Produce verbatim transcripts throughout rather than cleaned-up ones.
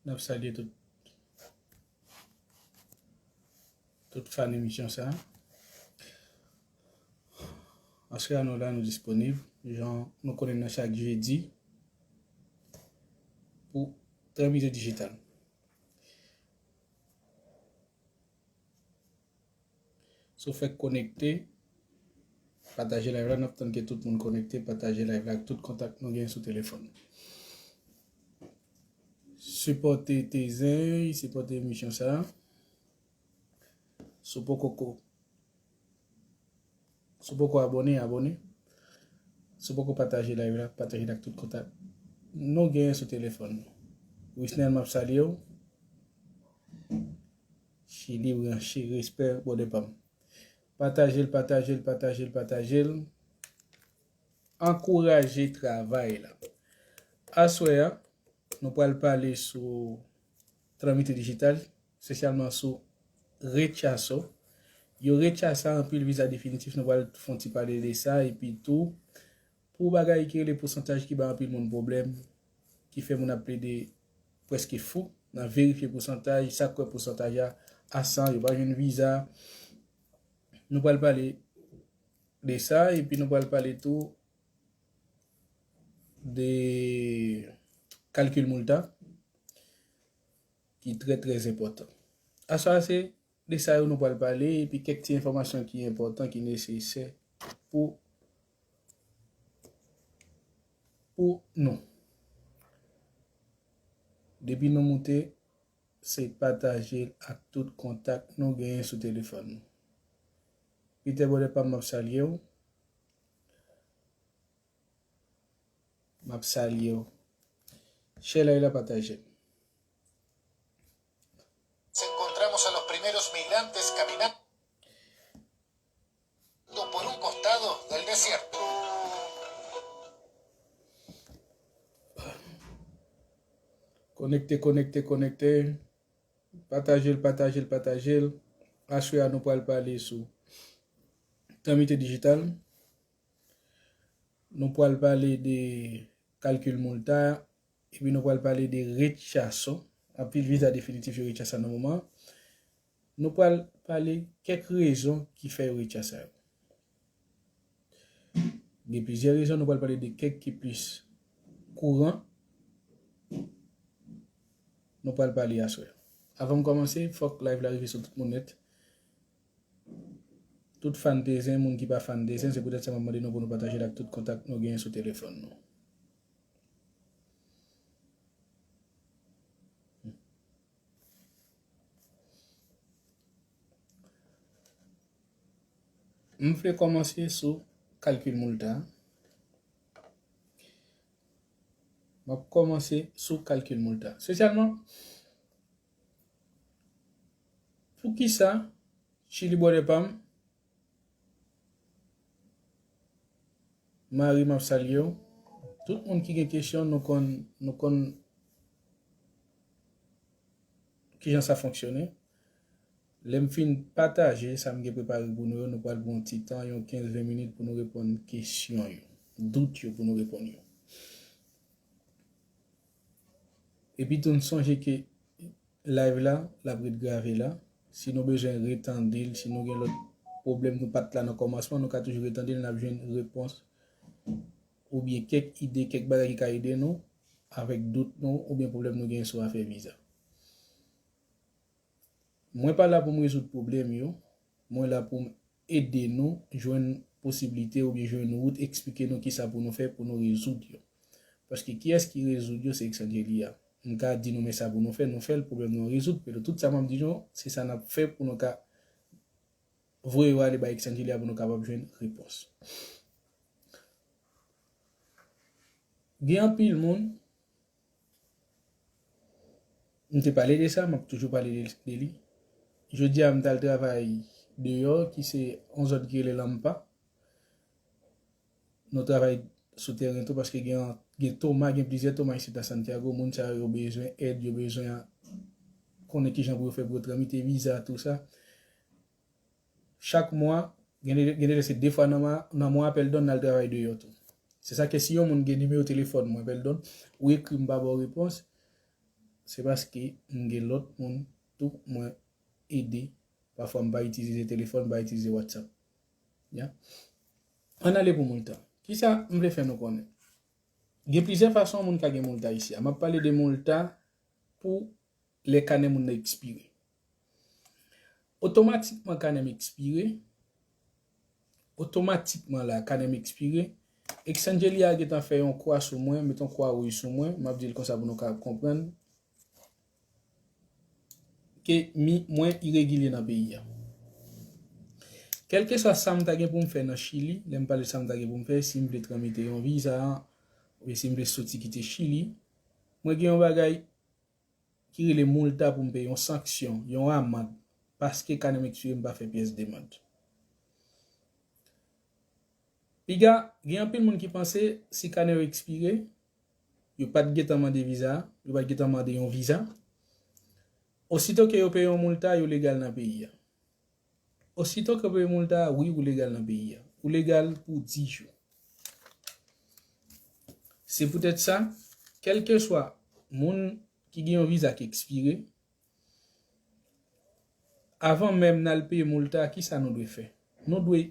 N ap salye tout, tout fan emisyon sa. Aswè a nou la, nou disponib. Jan nou konnen nan chak jedi pou Tranmite Dijital. Si w fèk konekte, pataje live la, n ap tann ke tout moun konekte, pataje live la ak tout kontak nou gen sou telefòn. Sipòte Tezen, sipòte emisyon sa. Si w poko ko-, si w poko abòne, abòne. Si w poko pataje live la, pataje l ak tout kontak nou gen sou telefòn nou. Wisnel, m ap salye w. Chili branche, respè, brother pa m. Pataje l, pataje l, pataje l, pataje l. Ankouraje travay la. Aswè a, nou pral pale sou Tranmite Dijital, espesyalman sou Rechazo. Yo rechaza anpil viza definitif, nou pral fè yon ti pale de sa, epi tou, pou bagay ki rele pousantaj ki ba anpil moun pwoblèm, ki fè moun ap plede prèske fou nan verifye pousantaj, sa k kwè pousantaj a a san, yo pa jwenn viza. Nou pral pale de sa, epi nou pral pale tou de kalkil MULTA, ki trè, trè enpòtan. Aswè a, se de sa yo nou pral pale, epi kèk ti enfòmasyon ki enpòtan, ki nesesè pou, pou nou. Depi nou moute, se pataje l ak tout kontak nou genyen sou telefòn nou. Peter, brother pa m, m ap salye w. M ap salye w. Share live la, pataje l. Nos encontramos a los primeros migrantes caminando por un costado del desierto. Konekte, konekte, konekte. Pataje l, pataje l, pataje l. Aswè a, nou pral pale sou Tranmite Dijital. Nou pral pale de kalkil MULTA, epi nou pral pale de rechazo. Anpil viza definitif yo rechaza nan moman. Nou pral pale kèk rezon ki fè yo rechaza yo. Gen plizyè rezon, nou pral pale de kèk ki plis kouran. Nou pral pale aswè. Avan m kòmanse, fòk live la rive sou tout moun nèt. Tout fan Tezen, moun ki pa fan Tezen, se poutèt sa m ap mande nou pou nou pataje l ak tout kontak nou genyen sou telefòn nou. M vle kòmanse sou kalkil MULTA. M ap kòmanse sou kalkil MULTA. Espesyalman, poukisa Chili, brother pa m, Mari, m ap salye w. Tout moun ki gen kesyon, nou konn, nou konn kijan sa fonksyone. Lè m fin pataje sa m gen prepare pou nou yo, nou pral pran yon ti tan, yon kenz ven minit pou nou reponn kesyon yo, dout yo pou nou reponn yo. Epi tou, n sonje ke live la, l ap ret grave la. Si nou bezwen retande l, si nou gen lòt pwoblèm, nou pa t la nan kòmansman, nou ka toujou retande l, n ap jwenn repons oubyen kèk ide, kèk bagay ki ka ede nou avèk dout nou oubyen pwoblèm nou genyen sou afè viza. Mwen pa la pou m rezoud pwoblèm yo, mwen la pou m ede nou jwenn posiblite oubyen jwenn wout, eksplike nou kisa pou nou fè pou nou rezoud yo. Paske kiyès ki rezoud yo, se Exangeli a. M ka di nou men sa pou nou fè, nou fè l, pwoblèm nou an rezoud, men tout sa m ap di nou, se sa n ap fè pou nou ka voye yo ale bay Exangeli a pou nou kapab jwenn repons. Gen anpil moun, m te pale de sa, m ap toujou pale de, de li. Jodi a, m t al travay deyò, ki se yon zòn ki rele Lampa. Nou travay sou teren tou, paske gen, gen Toma, gen plizyè Toma isit a Santiago. Moun sa yo bezwen èd, yo bezwen konnen kijan pou yo fè pou yo tramite viza, tou sa. Chak mwa, gen de, gen de lè se de fwa nan mwa, nan mwa, Peldon, n al travay deyò tou. Se sa ke si yon moun gen nimewo telefòn mwen, Peldon, ou ekri m, m pa ba w repons, se paske m gen lòt moun tou mwen ede. Pafwa m pa itilize telefòn, m pa itilize WhatsApp. Ya. Ann ale pou MOLTA. Kisa m vle fè nou konnen? Gen plizyè fason moun ka gen MOLTA isi a. M ap pale de MOLTA pou lè kanè moun nan ekspire. Otomatikman kanè m ekspire, otomatikman la, kanè m ekspire, Exangelia gentan fè yon kwa sou mwen, met yon kwa wouj sou mwen, m ap di l konsa pou nou kapab konprann ke mi, mwen iregilye nan peyi a. Kèlkeswa sa m ta gen pou m fè nan Chili, lè m pale sa m ta gen pou m fè, si m vle tramite yon viza, oubyen si m vle soti kite Chili, mwen gen yon bagay ki rele MOLTA pou m peye yon sanksyon, yon amann, paske kanè m ekspire, m pa fè pyès demann. Piga, gen anpil moun ki panse si kanè yo ekspire, yo pa t gentan mande viza, yo pa t gentan mande yon viza. Osito ke yo peye yon MOLTA, yo legal nan peyi a. Osito ke yo peye MOLTA, wi, ou legal nan peyi a. Ou legal pou dis jou. Se poutèt sa, kèlkeswa moun ki gen yon viza ki ekspire, avan menm n al peye MOLTA, kisa nou dwe fè? Nou dwe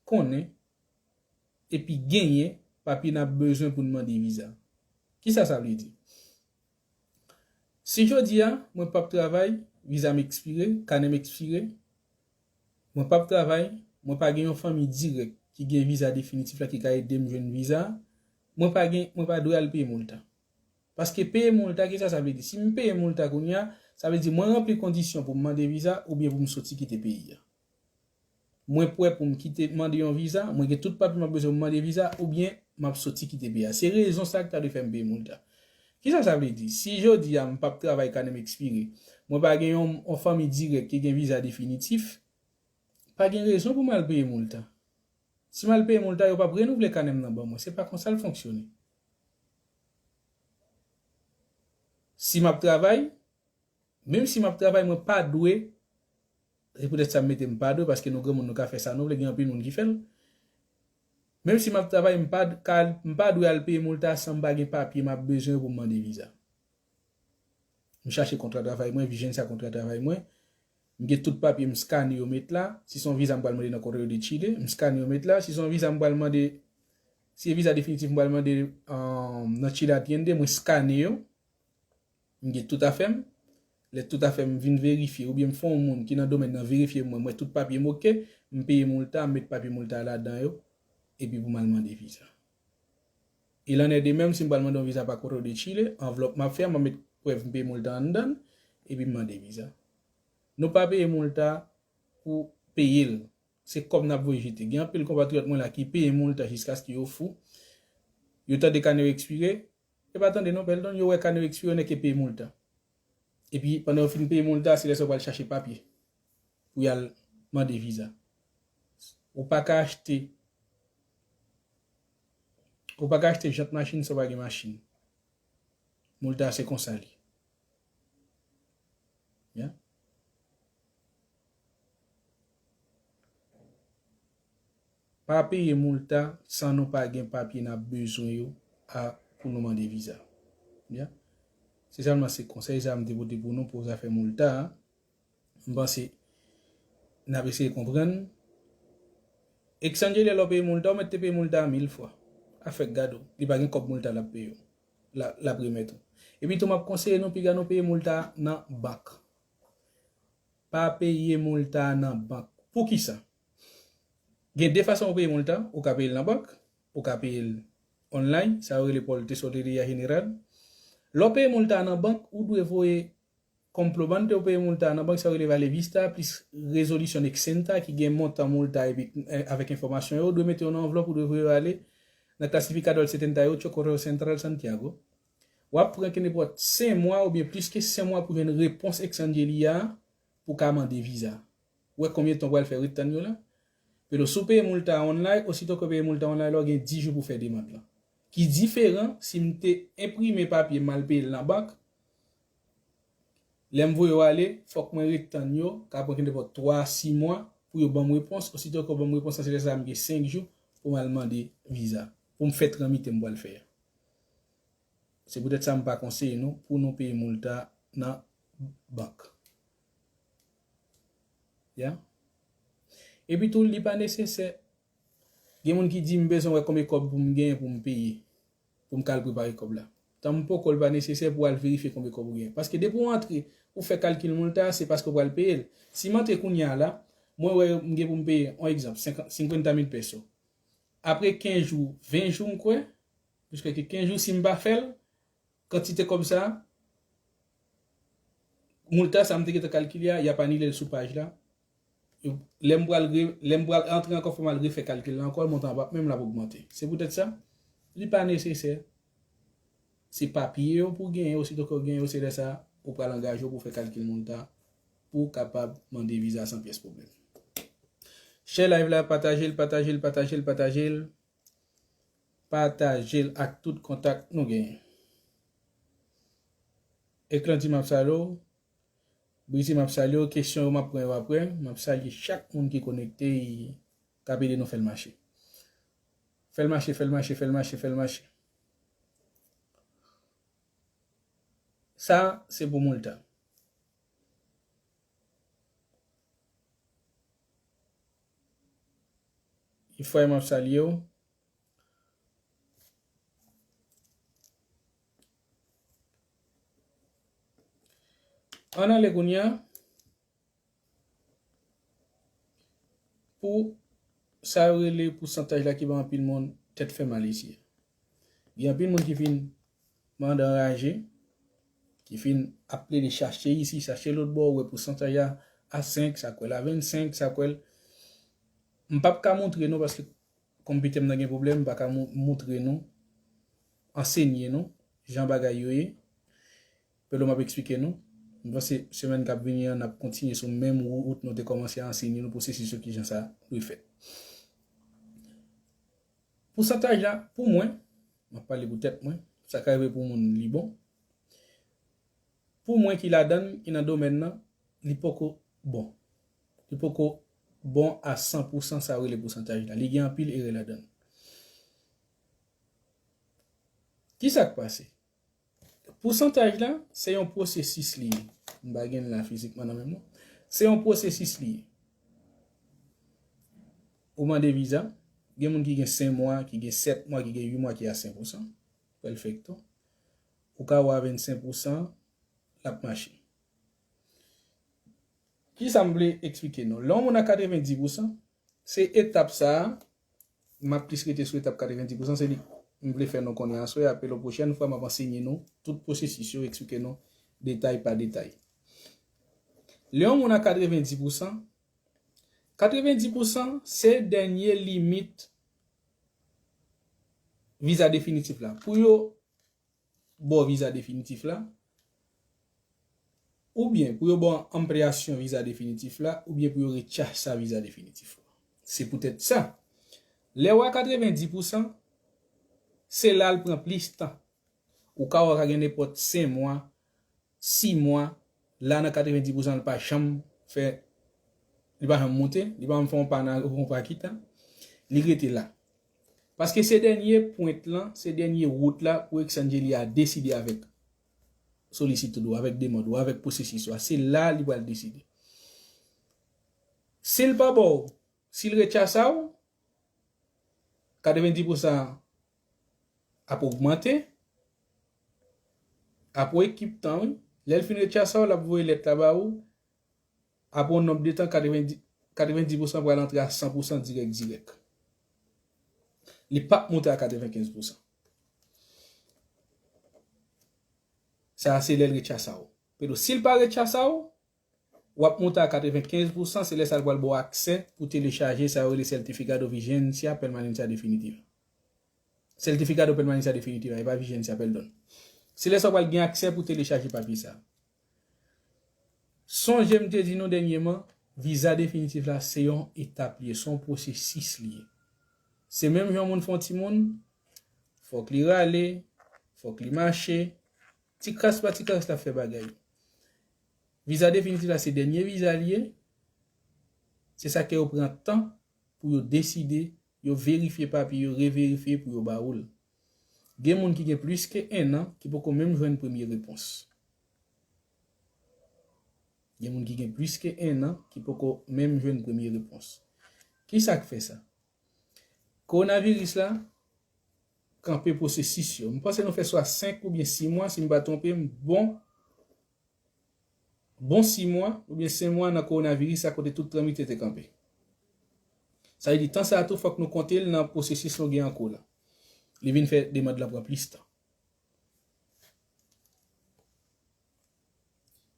konnen epi genyen papye n ap bezwen pou n mande viza. Kisa sa vle di? Si jodi a, mwen p ap travay, viza m ekspire, kanè m ekspire, mwen p ap travay, mwen pa gen yon fanmi dirèk ki gen viza definitif la ki ka ede m jwenn viza, mwen pa gen, mwen pa dwe al peye MOLTA. Paske peye MOLTA, kisa sa vle di? Si m peye MOLTA kounye a, sa vle di mwen ranpli kondisyon pou m mande viza oubyen pou m soti kite peyi a. Mwen prè pou m kite mande yon viza, mwen gen tout papye m ap bezwen pou m mande viza, oubyen m ap soti kite peyi a. Se rezon sa k ta dwe fè m peye MOLTA. Kisa sa vle di? Si jodi a m p ap travay, kanè m ekspire, mwen pa gen yon, yon fanmi dirèk ki gen viza definitif, pa gen rezon pou m al peye MOLTA. Si m al peye MOLTA, yo p ap renouvle kanè m nan ban mwen. Se pa konsa l fonksyone. Si m ap travay, menm si m ap travay, mwen pa dwe, se poutèt sa m mete m pa dwe, paske nou granmoun nou ka fè sa nou vle, gen anpil moun ki fè l. Menm si m ap travay, m pa d-, ka, m pa dwe al peye MOLTA san m pa gen papye m ap bezwen yo pou m mande viza. M chache kontra travay mwen, Vigencia kontra travay mwen. M gen tout papye, m skane yo met la. Si se yon viza m pral mande nan Correo de Chile, m skane yo met la. Si se yon viza m pral mande, si se viza definitif m pral mande, um, nan Chile Atiende, mwen skane yo. M gen tout afè m. Lè tout afè m vin verifye, oubyen m fè yon moun ki nan domèn nan verifye mwen, m wè tout papye m oke, m peye MOLTA, m met papye MOLTA ladan yo, epi pou m al mande viza. E lannè de menm, si m pral mande yon viza pa Correo de Chile, anvlòp m ap fè a, m ap met prèv m peye MOLTA anndan l, epi m mande viza. Nou pa peye MOLTA pou peye l. Se kòb n ap voye jete. Gen anpil konpatriyòt mwen la ki peye MOLTA jiskaske yo fou. Yo tande kanè yo ekspire, e pa tande non, pèl donn, yo wè kanè yo ekspire, yo nèk peye MOLTA. Epi, pandan yo fin peye MOLTA, se lè sa yo pral chache papye pou y al mande viza. Ou pa ka achte, ou pa ka achte jant machin san w pa gen machin. MOLTA se konsa li. Ya. Pa peye MOLTA san nou pa gen papye n ap bezwen yo a, pou nou mande viza. Ya. Se sèlman se konsèy sa a m te pote pou nou pou zafè MOLTA a. M panse n ap eseye konprann. Exangelia, lè w peye MOLTA, ou mèt te peye MOLTA a mil fwa. Afèk gade w, li pa gen kòb MOLTA l ap peye w. L ap, l ap remèt ou. Epi tou, m ap konseye nou piga nou peye MOLTA nan bank. Pa peye MOLTA nan bank. Poukisa? Gen de fason pou peye MOLTA. Ou ka peye l nan bank, ou ka peye l online, sa yo rele por tesorería general. Lè w peye MOLTA nan bank, ou dwe voye comprobante ou peye MOLTA nan bank, sa yo rele Valevista, plis resolution Exenta, ki gen montan MOLTA epi, eh, avèk enfòmasyon yo, ou dwe mete yo nan anvlòp, ou dwe voye yo ale nan Clasificado del setenta y ocho, Correo Central, Santiago. W ap pran kenenpòt senk mwa oubyen plis ke senk mwa pou jwenn repons Exangelia a pou ka mande viza. Ou wè konbyen tan w pral fè ret tann yo la? Pero, si w peye MOLTA online, osito ke w peye MOLTA online la, w gen dis jou pou w fè demann lan. Ki diferan si m te enprime papye m al peye l nan bank, lè m voye yo ale, fòk mwen ret tann yo, ka pran kenenpòt twa a sis mwa pou yo ban m repons, osito ke yo ban m repons lan, se lè sa a m gen senk jou pou m al mande viza, pou m fè tramite m pral fè a. Se poutèt sa m pa konseye nou pou nou peye MOLTA nan bank. Ya. Epi tou, li pa nesesè. Gen moun ki di, "M bezwen wè konbyen kòb pou m genyen pou m peye, pou m ka al prepare kòb la." Tan m poko, li pa nesesè pou w al verifye konbyen kòb ou genyen. Paske depi w antre, ou fè kalkil MOLTA, se paske w pral peye l. Si m antre kounye a la, mwen wè m gen pou m peye, yon egzanp, senkant, cinquenta mil peso. Apre kenz jou, ven jou, m kwè, plis ke kenz jou, si m pa fè l, kantite kòb sa, MOLTA sa m te gentan kalkile a, y ap anile l sou paj la. Yo, lè m pral re-, lè m pral antre ankò, fò m al refè kalkil la ankò, montan an p ap menm, l ap ogmante. Se poutèt sa, li pa nesesè. Se papye yo pou w genyen, osito ke w genyen yo, se lè sa ou pral angaje w pou w fè kalkil MOLTA pou w kapab mande viza san pyès pwoblèm. Share live la, pataje l, pataje l, pataje l, pataje l. Pataje l ak tout kontak nou genyen. Eklandi, m ap salye w. Brizi, m ap salye w. Kesyon yo, m ap pran yo apre. M ap salye chak moun ki konekte, e k ap ede nou fè l mache. Fè l mache, fè l mache, fè l mache, fè l mache. Sa, se pou MOLTA. Ifrayim, m ap salye w. Ann ale kounye a. Pou sa yo rele pousantaj la ki bay anpil moun tèt fè mal isi a. Gen anpil moun ki fin mande anraje, ki fin ap plede chache isi, chache lòt bò, ou wè pousantaj la a senk, sa kwè l a vennsenk, sa kwè l. M p ap ka montre nou paske konpitè m nan gen pwoblèm, m pa ka mou-, moutre nou, ansenye nou, jan bagay yo ye. Pèlo m ap eksplike nou. M panse semèn k ap vini an, n ap kontinye sou menm wout nou te kòmanse a ansenye nou pwosesis yo, kijan sa dwe fèt. Pousantaj la, pou mwen, m ap pale pou tèt mwen, sa ka rive pou moun li bon. Pou mwen ki ladan l, ki nan domèn nan, li poko bon. Li poko bon a san pousan, sa yo rele pousantaj la. Li gen anpil erè ladan l. Kisa k pase? Pousantaj la, se yon pwosesis li ye. M pa gen l la fizikman nan men m non. Se yon pwosesis li ye. Ou mande viza, gen moun ki gen senk mwa, ki gen sèt mwa, ki gen uit mwa, ki a senk pousan. Perfecto. Ou ka wè a vennsenk pousan, l ap mache. Kisa m vle eksplike nou? Lè yon moun a katrevendi pousan, se etap sa a, m ap plis rete sou etap katrevendi pousan, se li m vle fè nou konnen aswè a, apre yon pwochèn fwa, m ap ansenye nou tout pwosesis yo, eksplike nou detay pa detay. Lè yon moun a katrevendi pousan, katrevendi pousan se dènye limit viza definitif la. Pou yo ba w viza definitif la, oubyen pou yo ba w anpliyasyon viza definitif la, oubyen pou yo retchasa viza definitif la. Se poutèt sa, lè w a katrevendi pousan, se la l pran plis tan. Ou ka wè w ka gen nenpòt senk mwa, sis mwa, la nan katrevendi pousan, li pa janm fè, li pa janm monte, li pa janm fè yon pa nan yon pa ki tan, li rete la. Paske se dènye pwent lan, se dènye wout la pou Exchanger li a deside avèk solisitid ou, avèk demann ou, avèk pwosesis ou a. Se la li pral deside. Si l pa ba w, si l retchasa w, katrevendi pousan ap ogmante, ap wè ekip tan, wi. Lè l fin retchasa w, l ap voye lèt la ba ou, apre yon nonb de tan, katrevendi, katrevendi pousan pral antre a san pousan dirèk, dirèk. Li p ap monte a katrevenkenz pousan. Sa a se lè l retchasa w. Pito, si l pa retchasa w, w ap monte a katrevenkenz pousan, se lè sa l pral ba w aksè pou telechaje sa yo rele Certificado Vigencia Permanencia Definitiva. Certificado Permanencia Definitiva, e pa Vigencia, pèdon. Se lè sa w pral gen aksè pou telechaje papye sa. Sonje m te di nou dènyèman, viza definitif la se yon etap li ye, se yon pwosesis li ye. Se menm jan yon moun fè yon timoun, fòk li rale, fòk li mache, ti kras pa ti kras l ap fè bagay. Viza definitif la se dènye viza li ye. Se sa ke yo pran tan pou yo deside, yo verifye papye yo, reverifye pou yo ba ou l. Gen moun ki gen plis ke en an ki poko menm jwenn premye repons. Gen moun ki gen plis ke en an ki poko menm jwenn premye repons. Ki sa k fè sa? Kowonaviris la kanpe pwosesis yo. M panse nou fè swa senk oubyen sis mwa, si m pa twonpe m, bon, bon sis mwa oubyen senk mwa nan kowonaviris la kote tout tranmite te kanpe. Sa vle di, tan sa a tou, fòk nou konte l nan pwosesis nou gen an kou la. Li vin fè demann lan pran plis tan.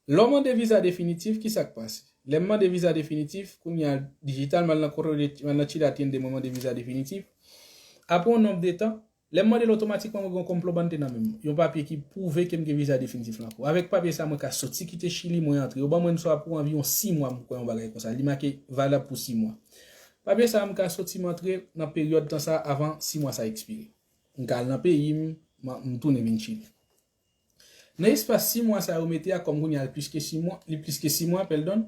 Lè w mande viza definitif, ki sa k pase? Lè m mande viza definitif, kounye a, dijital, m al nan Correo de, m al nan Chile Atiende, mwen mande viza definitif. Apre yon nonb de tan, lè m mande l otomatikman, mwen gen yon comprobante nan men m. Yon papye ki pwouve ke m gen viza definitif la ankò. Avèk papye sa, mwen ka soti kite Chili, mwen antre. Yo ban mwen l swa pou anviwon sis mwa, m kwè yon bagay konsa. Li make valab pou sis mwa. Papye sa, m ka soti, m antre nan peryòd tan sa avan sis mwa sa ekspire. M ka al nan peyi m, m, m tounen vin Chili. Nan espas sis mwa sa yo mete a, kòm kounye a li plis ke sis mwa, li plis ke sis mwa, pèdon,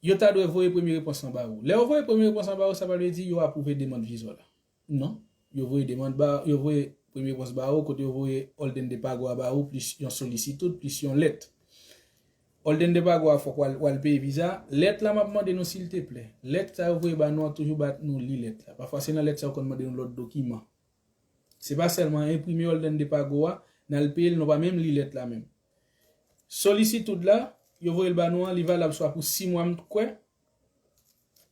yo ta dwe voye premye repons lan ba ou. Lè yo voye premye repons lan ba ou, sa pa vle di yo apwouve demann viza w la. Non. Yo voye demann ba, yo voye premye repons ba ou, kote yo voye orden de pago a ba ou, plis yon solisitud, plis yon lèt. Orden de pago a fòk w al, w al peye viza. Lèt la m ap mande nou silteplè. Lèt sa yo voye ba nou an toujou ba nou li lèt la. Pafwa se nan lèt sa yo konn mande nou lòt dokiman. Se pa sèlman enprime orden de pago a, n al peye l, nou pa menm li lèt la menm. Solisitud la, yo voye l ba nou an, li valab swa pou sis mwa m kwè.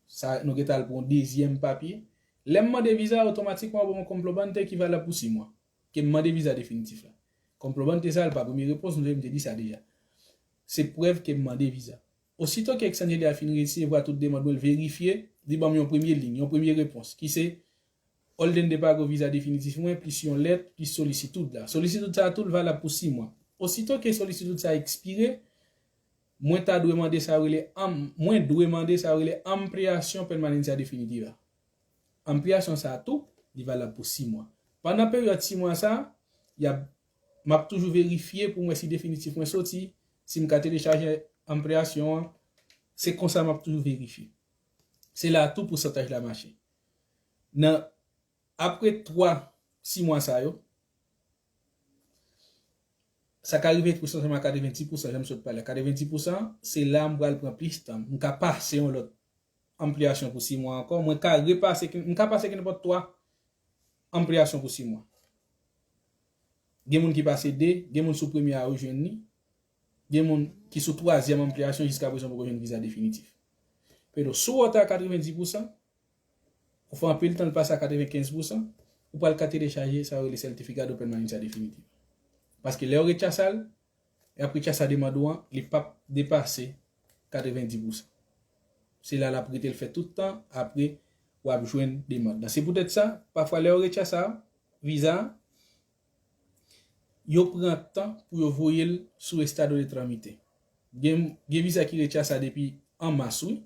Sa, nou gentan al pou yon dezyèm papye. Lè m mande viza, otomatikman yo ban mwen comprobante ki valab pou sis mwa. Ke m mande viza definitif la. Comprobante sa, li pa premye repons, nou te di sa deja. Se prèv ke m mande viza. Osito ke Exangelia fin resevwa tout demann mwen, l verifye, li ban m yon premye liy, yon premye repons, ki se orden de pago viza definitif mwen, plis yon lèt, plis solisitud la. Solisitud sa a tou, l valab pou sis mwa. Osito ke solisitud sa a ekspire, mwen ta dwe mande sa yo rele am-, mwen dwe mande sa yo rele ampliasyon permanencia definitiva. Ampliasyon sa a tou, li valab pou sis mwa. Pandan peryòd sis mwa sa a, y ap, m ap toujou verifye pou m wè si definitif mwen soti, si m ka telechaje ampliasyon an. Se konsa m ap toujou verifye. Se la tou pousantaj la mache. Nan, apre twa, sis mwa sa yo, sa ka rive pou santiman katrevenndis pousan, jan m sot pale. Katrevenndis pousan, se la m pral pran plis tan. M ka pase yon lòt ampliyasyon pou sis mwa ankò. Mwen ka repase, m ka pase ke nenpòt twa ampliyasyon pou sis mwa. Gen moun ki pase de, gen moun sou premye a yo jwenn li. Gen moun ki sou twazyèm ampliyasyon jiska prezan poko jwenn viza definitif. Pero, si w ta katrevenndis pousan, ou fè anpil tan l pase a katrevenkenz pousan, ou pral ka telechaje sa yo rele Certificado Permanencia Definitiva. Paske lè yo retchase l, y ap retchase demann ou an, li p ap depase katrevenndis pousan. Se la l ap rete l fè tout tan, apre w ap jwenn demann nan. Se poutèt sa, pafwa lè yo retchase viza, yo pran tan pou yo voye l sou estado de tramite. Gen, gen viza ki retchase depi an mas, wi.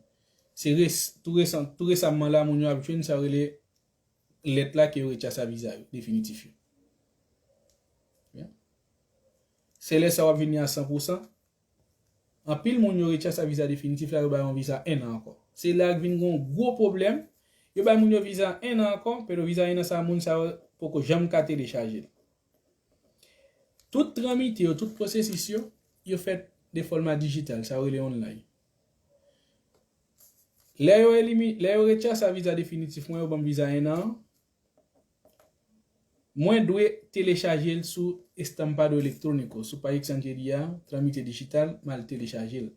Se res-, tou resan, tou resamman la, moun yo ap jwenn sa yo rele lèt la ke yo retchase viza yo, definitif yo. Se lè sa w ap vini a san pousan. Anpil moun yo retchase viza definitif la, yo ba yo yon viza en an ankò. Se la k vin gen yon gwo pwoblèm. Yo bay moun yo viza en an ankò, pero viza en an sa, moun sa yo poko janm ka telechaje l. Tout tramite yo, tout pwosesis yo, yo fèt de fòma dijital, sa yo rele online. Lè yo elimi-, lè yo retchase viza definitif mwen, yo ban m viza en an, mwen dwe telechaje l sou Estampado Electrónico, sou paj Exangelia, tramite dijital, m al telechaje l.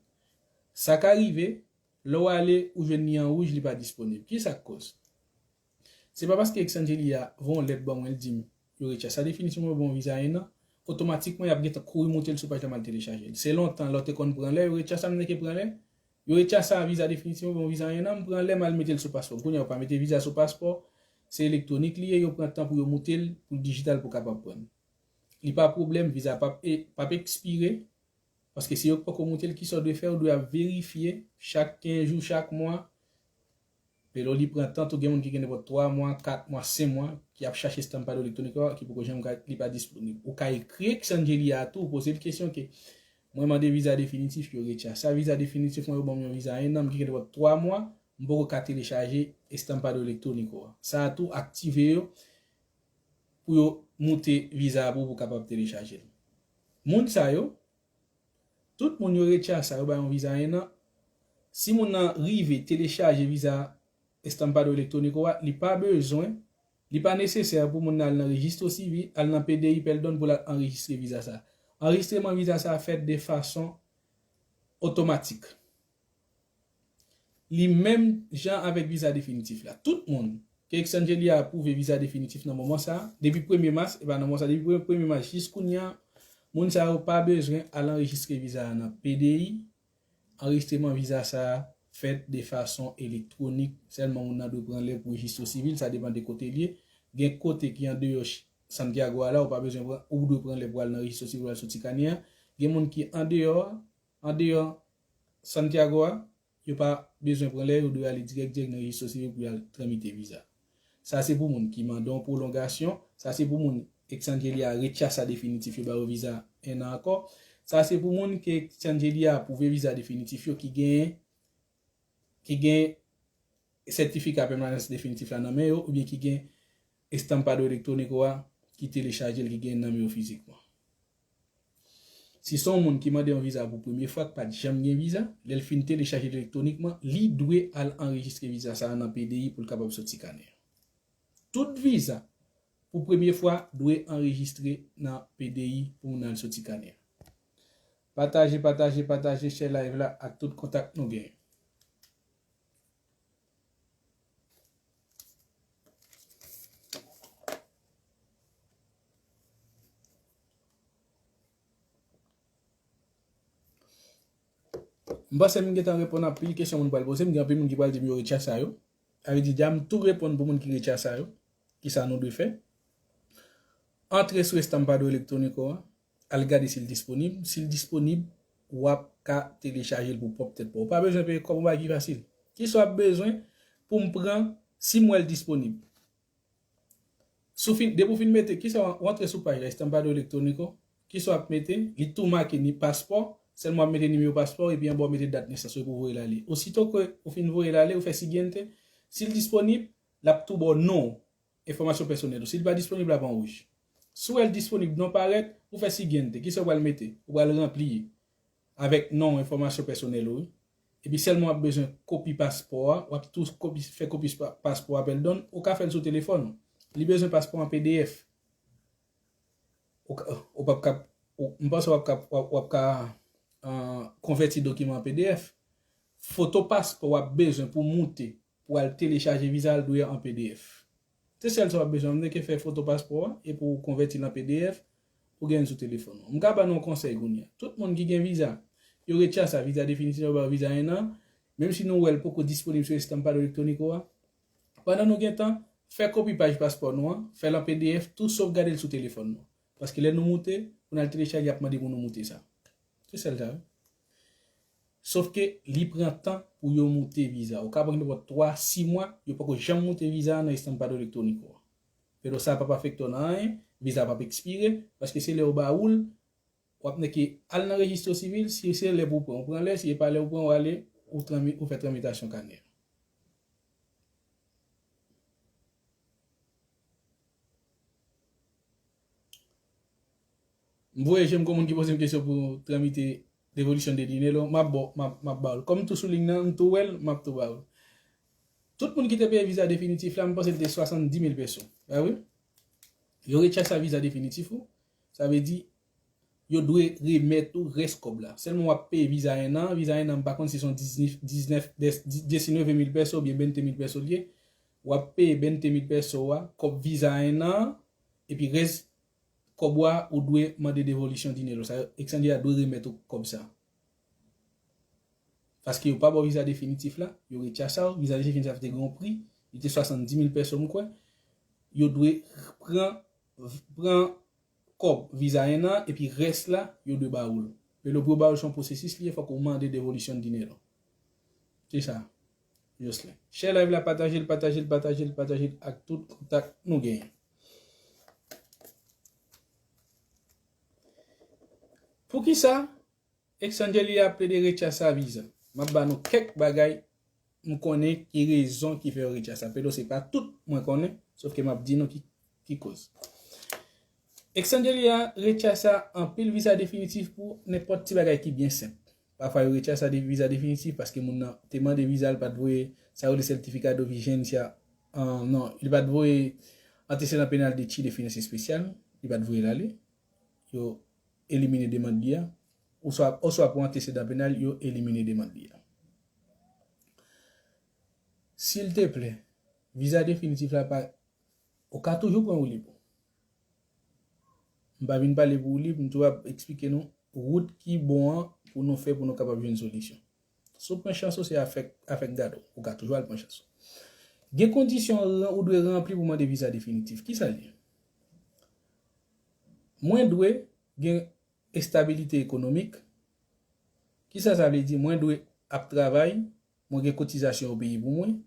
Sa ka rive, lè w ale, ou jwenn li an wouj, li pa disponib. Ki sa k koz? Se pa paske Exangelia voye yon lèt ban mwen, l di m, yo retchase definitivman, yo ban m viza en an, otomatikman, y ap gentan kouri monte l sou paj la, m al telechaje l. Se lontan, lè w te konn pran lè, yo retchase, m te ke pran lè, yo retchase viza definitivman, ban m viza en an, m pran lè, m al mete l sou paspò m. Kounye a, yo pa mete viza sou paspò, se elektwonik li ye, yo pran tan pou yo monte l, pou l dijital, pou w kapab pran l. Li pa pwoblèm, viza p ap, e, p ap ekspire, paske se yo k poko monte l, kisa w dwe fè, ou dwe ap verifye chak kenz jou, chak mwa. Pero li pran tan tou, gen moun ki gen nenpòt twa mwa, kat mwa, senk mwa, ki ap chache Estampado Electrónico a, ki poko janm ka, li pa disponib. Ou ka ekri Exangelia tou, ou poze l kesyon ke, mwen mande viza definitif, yo retchase viza definitif mwen, yo ban m yon viza en an, m ki gen nenpòt twa mwa, m poko ka telechaje Estampado Electrónico a. Sa a tou aktive yo pou yo monte viza a pou ou, pou w kapab telechaje l. Moun sa yo, Tout moun yo retya sa, yo ba yon viza en an. Si moun nan rive telechaje viza Estampado Electrónico a, li pa bezwen, li pa nesesè pou moun nan al nan rejistro sivil, al nan P D I Peldon pou l al anrejistre viza sa. Anrejistreman viza sa fèt de fason otomatik. Li menm jan avèk viza definitif la. Tout moun ke Exangeli a apwouve viza definitif nan moman sa, depi premye mas, e pa nan moman sa, depi premye mas jis kounye a, moun sa yo pa bezwen al anrejistre viza a nan P D I. Anrejistreman viza sa fèt de fason elektwonik. Sèlman moun nan dwe pran lè pou rejistro sivil, sa depann de kote l ye. Gen kote ki andeyò Santiago a la, ou pa bezwen pran, ou dwe pran lè pou al nan rejistro sivil, al soti kanè a. Gen moun ki andeyò a, andeyò Santiago a, yo pa bezwen pran lè, yo dwe ale dirèk dirèk nan rejistro sivil pou y al tramite viza. Sa se pou moun ki mande yon pwolongasyon, sa se pou moun Exangeli a retya sa definitif, yo ba yo viza en an ankò. Sa se pou moun ke Exangeli a apwouve viza definitif yo ki gen ki gen sètifika pèmanans definitif la nan men yo, oubyen ki gen Estampado Electrónico a ki telechaje l, ki gen nan men yo fizikman. Si se yon moun ki mande yon viza pou premye fwa, ki pa t janm gen viza, lè l fin telechaje l elektwonikman, li dwe al anrejistre viza sa a nan P D I pou l kapab soti kanè. Tout viza pou premye fwa dwe anrejistre nan P D I pou moun al soti kanè. Pataje, pataje, pataje, share live la ak tout kontak nou genyen. M panse m gentan reponn anpil kesyon moun pral poze m. Gen anpil moun ki pral di m yo retya sa yo. Sa vle di, dja m tou reponn pou moun ki retya sa yo. Kisa nou dwe fè? Antre sou Estampado Electrónico a, al gade si l disponib. Si l disponib, w ap ka telechaje l pou pwòp tèt pa w. Ou pa bezwen peye kòb, yon bagay ki fasil. Kisa w ap bezwen pou m pran si m wè l disponib? Si w fin, depi w fin mete, kisa w, w antre sou paj la, Estampado Electrónico, kisa w ap mete? Li tou make ni paspò, sèlman w ap mete nimewo paspò w epi anba w mete dat nesans ou epi w voye l ale. Osito ke ou fin voye l ale, ou fè siguiente, si l disponib, l ap tou ba w non w, enfòmasyon pèsonèl ou. Si l pa disponib, l ap an wouj. Si w wè l disponib, non w parèt, ou fè siguiente, kisa w pral mete? Ou pral ranpli avèk non w, enfòmasyon pèsonèl ou, wi. Epi sèlman w ap bezwen kopi paspò a, w ap tou kopi, fè kopi pa-, paspò a, pèldon, ou ka fè l sou telefòn ou. Li bezwen paspò an P D F. Ou ka, ou p ap ka, ou, m panse w ap ka, w ap, w ap ka, ah, konvèti dokiman an P D F. Foto paspò w ap bezwen pou moute, pou al telechaje viza a, l dwe an P D F. Se sèl sa w ap bezwen, w nèke fè foto paspò a, epi w konvèti l an P D F, ou gen l sou telefòn ou. M ka ba nou yon konsèy kounye a. Tout moun ki gen viza, yo retya sa, viza definitif, yo ba yo viza en an, menm si nou wè l poko disponib sou Estampado Electrónico a, pandan nou gen tan, fè kopi paj paspò nou an, fè l an P D F, tou sovgade l sou telefòn nou. Paske lè nou moute, pou n al telechaje, y ap mande pou nou moute sa. Se sèl sa, wi. Sofke li pran tan pou yo moute viza. Ou ka pran nenpòt twa, sis mwa, yo poko janm moute viza a nan Estampado Electrónico a. Pero sa p ap afekte w nan anyen, viza p ap ekspire, paske se lè yo ba ou l, w ap nèke al nan rejistro sivil, si se lè pou w pran, ou pran lè, si se pa lè ou pran, ou ale, ou trami-, ou fè tramitasyon kanè. M voye je m kon moun ki poze m kesyon pou tramite devolisyon de dinero, m ap ba w, m ap, m ap ba w l. Kòm m tou sou liy nan, m tou wè l, m ap tou ba w l. Tout moun ki te peye viza definitif la, m panse l te swasanndis mil peso. Pa vre? Yo retya sa viza definitif ou. Sa vle di, yo dwe remèt ou rès kòb la. Sèlman w ap peye viza en an, viza en an, m pa konn si se yon diznèf, diznèf, dèsineve mil peso oubyen bente mil peso l ye. W ap peye bente mil peso a, kòb viza en an, epi rès kòb ou a, ou dwe mande devolisyon dinero. Sa, Exangeli a dwe remèt ou kòb sa. Paske yo pa ba w viza definitif la, yo retya sa w, viza definitif la te gen yon pri, li te swasanndis mil peso m kwè, yo dwe pran, pran kòb viza en an, epi rès la, yo dwe ba ou l. Pero pou yo ba ou l, se yon pwosesis li ye, fòk ou mande devolisyon dinero. Se sa, Jocelyn. Share live la, pataje l, pataje l, pataje l, pataje l ak tout kontak nou genyen. Poukisa Exangeli a plede retya sa viza? M ap ba nou kèk bagay m konnen ki rezon ki fè yo retya sa. Pero se pa tout mwen konnen, sofke m ap di nou ki, ki koz. Extranjeria rechaza anpil viza definitif pou nenpòt ti bagay ki byen senp. Pafwa yo rechaza de viza definitif paske moun nan te mande viza, li pa t voye sa yo rele certificado vigencia, ah, non, li pa t voye antesedan penal de Chile, finans espesyal, li pa t voye l ale. Yo elimine demann li a. Oswa, oswa pou antesedan penal, yo elimine demann li a. Silteplè, viza definitif la pa, ou ka toujou pran woulib. M pa vin pale pou woulib, m tou ap eksplike nou wout ki bon an pou nou fè pou nou kapab jwenn solisyon. Si w pran chans ou, se afèk, afèk gade w. Ou ka toujou al pran chans ou. Gen kondisyon ran-, ou dwe ranpli pou mande viza definitif. Ki sa l ye? Mwen dwe gen estabilite ekonomik. Ki sa sa vle di? Mwen dwe ap travay, mwen gen kotizasyon yo peye pou mwen.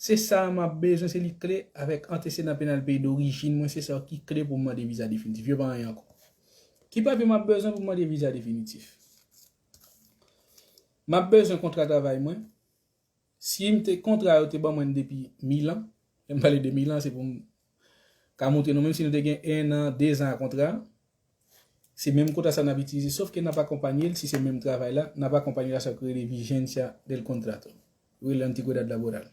Se sa m ap bezwen, se li kle avèk antesedan penal peyi dorijin mwen, se sa ki kle pou m mande viza definitif. Yo pa anyen ankò. Ki papye m ap bezwen pou m mande viza definitif? M ap bezwen kontra travay mwen. Si m te, kontra yo te ban mwen depi mil an, lè m pale de mil an, se pou m ka montre nou, menm si nou te gen en an, de zan a kontra, se menm kontra sa n ap itilize, sof ke n ap akonpanye l, si se menm travay la, n ap akonpanye l a sa yo rele vigencia del contrato. Yo rele antigüedad laboral.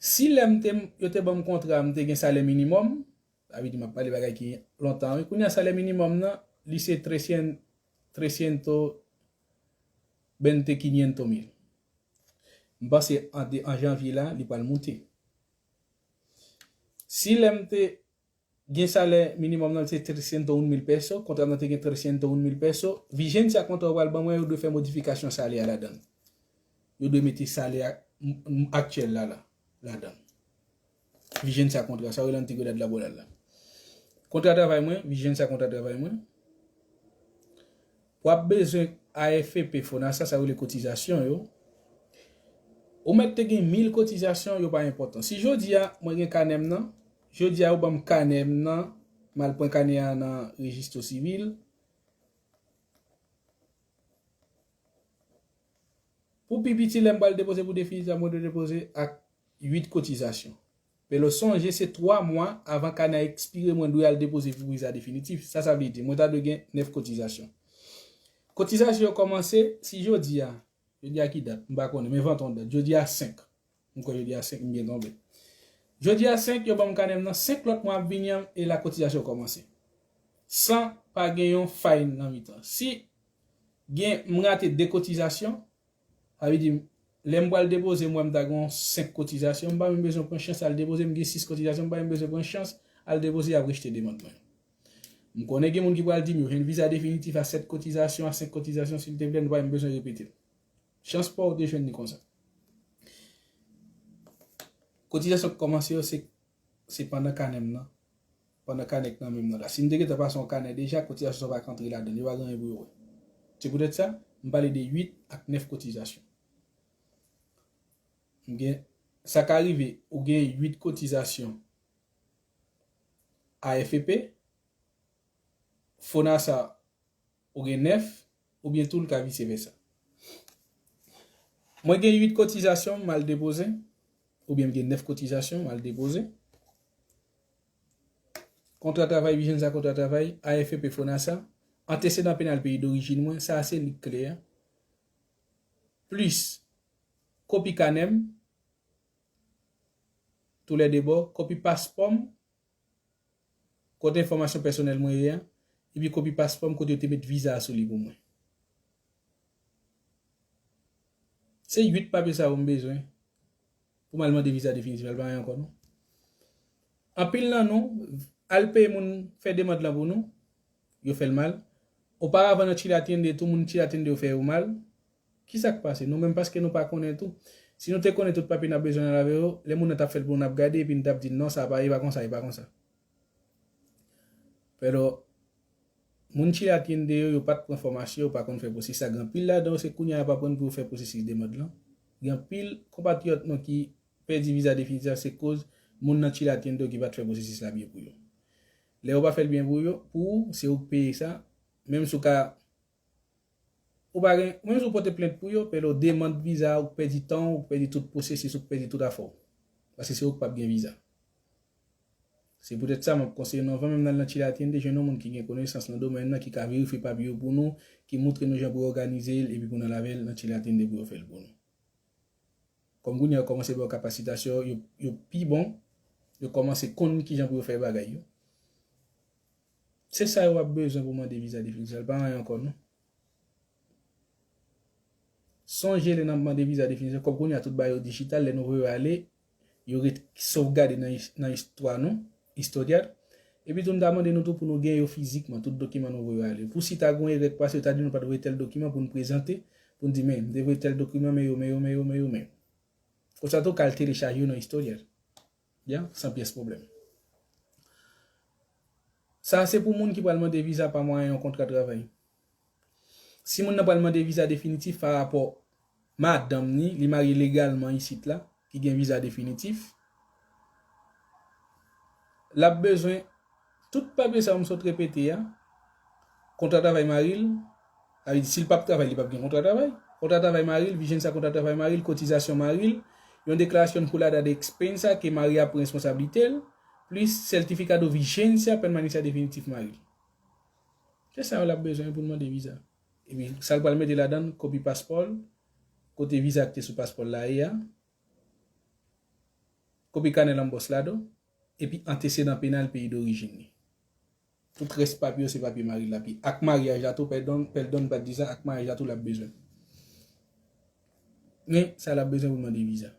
Si lè m te, yo te ban m kontra, m te gen salè minimòm, sa vle di m ap pale bagay ki lontan, wi. Kounye a salè minimòm nan, li se tresyen-, tresyentos vente, quinientos mil. M panse an de-, an janvye la, li pral moute. Si lè m te gen salè minimòm nan, se tresyentos un mil peso, kontra m nan te gen tresyentos un mil peso, vigencia kontra yo pral ban mwen, yo dwe fè modifikasyon salè a ladan l. Yo dwe mete salè a, m, m, aktyèl la, la, ladan l. Vigencia kontra, sa yo rele antigüedad laboral la. Kontra travay mwen, vigencia kontra travay mwen. W ap bezwen A F P, FONASA, sa yo rele kotizasyon yo. Ou mèt te gen mil kotizasyon, yo pa enpòtan. Si jodi a, mwen gen kanè m nan, jodi a, yo ban m kanè m nan, m al pran kanè a nan rejistro sivil. Pou pi piti, lè m pral depoze pou definitif la, mwen dwe depoze ak uit kotizasyon. Pero sonje, se twa mwa avan kanè a ekspire, mwen dwe al depoze pou viza definitif. Sa, sa vle di, mwen ta dwe gen nèf kotizasyon. Kotizasyon yo kòmanse, si jodi a, jodi a ki dat? M pa konnen, m envante yon dat. Jodi a senk. M kwè jodi a senk, m byen tonbe. Jodi a senk, yo ban m kanè m nan, senk lòt mwa ap vini an, e la kotizasyon kòmanse. San pa gen yon fay nan mitan. Si gen, m rate de kotizasyon, sa vle di, lè m pral depoze, m wè m ta gen yon senk kotizasyon, m pa menm bezwen pran chans al depoze, m gen sis kotizasyon, m pa menm bezwen pran chans al depoze, y ap rejte demann mwen. M konnen gen moun ki pral di m yo jwenn viza definitif a sèt kotizasyon, a senk kotizasyon, silteplè, nou pa menm bezwen repete l. Chans pa w te jwenn li konsa. Kotizasyon k kòmanse yo, se, se pandan kanè m nan. Pandan kanè k nan men m nan la. Si m te gentan pase yon kanè deja, kotizasyon sa pa ka antre ladan l. Yo pa gen anyen pou yo wè. Se poutèt sa, m pale de uit ak nèf kotizasyon. M gen, sa ka rive, ou gen uit kotizasyon A F P, FONASA, ou gen nèf, oubyen tou l ka vise vèsa. Mwen gen uit kotizasyon, m al depoze, oubyen m gen nèf kotizasyon, m al depoze. Kontra travay, vigencia kontra travay, A F P, FONASA, antesedan penal peyi dorijin mwen, sa a se li k kle a. Plis, kopi kanè m, toulède bò, kopi paspò m, kote enfòmasyon pèsonèl mwen ye a, epi kopi paspò m kote yo te met viza a sou li pou mwen. Se uit papye sa yo m bezwen pou m al mande viza definitif la, l pa anyen ankò non. Anpil nan nou al peye moun fè demann lan pou nou, yo fè l mal. Oparavan nan Chile Atiende tou, moun Chile Atiende yo fè yo mal. Ki sa k pase? Nou menm paske nou pa konnen tou. Si nou te konnen tout papye n ap bezwen nan lave yo, lè moun nan t ap fè l pou nou, n ap gade epi n t ap di, "Non, sa pa, e pa konsa, e pa konsa." Pero, moun Chile Atiende yo, yo pa t pran fòmasyon, yo pa konn fè pwosesis la. Gen anpil ladan yo, se kounye a y ap aprann pou yo fè pwosesis demann lan. Gen anpil konpatriyòt nou ki pèdi viza definitif la, se koz moun nan Chile Atiende yo ki pa t fè pwosesis la byen pou yo. Lè yo pa fè l byen pou yo, pou ou, se ou k peye sa. Menm si w ka Ou pa gen, menm si w pote plent pou yo, pero demann viza a, ou k pèdi tan w, ou k pèdi tout pwosesis, ou k pèdi tout afè w. Paske se ou k p ap gen viza. Se poutèt sa, m ap konseye nou, anvan menm n al nan Chile Atiende, jwenn yon moun ki gen konesans nan domèn nan, ki ka verifye papye yo pou nou, ki montre nou jan pou yo òganize l, epi pou n al avè l nan Chile Atiende pou yo fè l pou nou. Kòm kounye a yo kòmanse ba yo kapasitasyon, yo, yo pi bon, yo kòmanse konn kijan pou yo fè bagay yo. Se sa yo ap bezwen pou mande viza definitif la, pa anyen ankò non. Sonje lè n ap mande viza definitif, kòm kounye a tout bagay yo dijital, lè nou voye yo ale, yo ret sovgade nan, nan istwa nou, historial. Epi tou, nou ta mande nou tou pou nou gen yo fizikman, tout dokiman nou voye yo ale. Pou si ta gen yon erè k pase, yo ta di nou pa t voye tèl dokiman pou n prezante, pou n di, men, m te voye tèl dokiman, men yo, men yo, men yo, men yo, men yo. Konsa tou, ka al telechaje yo nan historial. Ya, san pyès pwoblèm. Sa a se pou moun ki pral mande viza pa mwayen yon kontra travay. Si moun nan pral mande viza definitif pa rapò madanm ni, li marye legalman isit la, ki gen viza definitif, l ap bezwen tout papye sa yo m sot repete a, kontra travay mari l, sa vle di si l p ap travay, li p ap gen kontra travay. Kontra travay mari l, vijens a kontra travay mari l, kotizasyon mari l, yon deklarasyon colada de expensa ke mari a pran responsablite l, plis certificado vigencia permanencia definitif mari l. Se sa yo l ap bezwen pou l mande viza. Epi sa l pral mete ladan l, kopi paspò l, kote viza ki te sou paspò l la ye a, kopi kanè lanbòs la do, epi antesedan penal peyi dorijin li. Tout rès papye yo se papye mari l la, epi ak maryaj la tou, pèdon, pèdon m pa t di sa, ak maryaj la tou l ap bezwen. Men sa l ap bezwen pou l mande viza.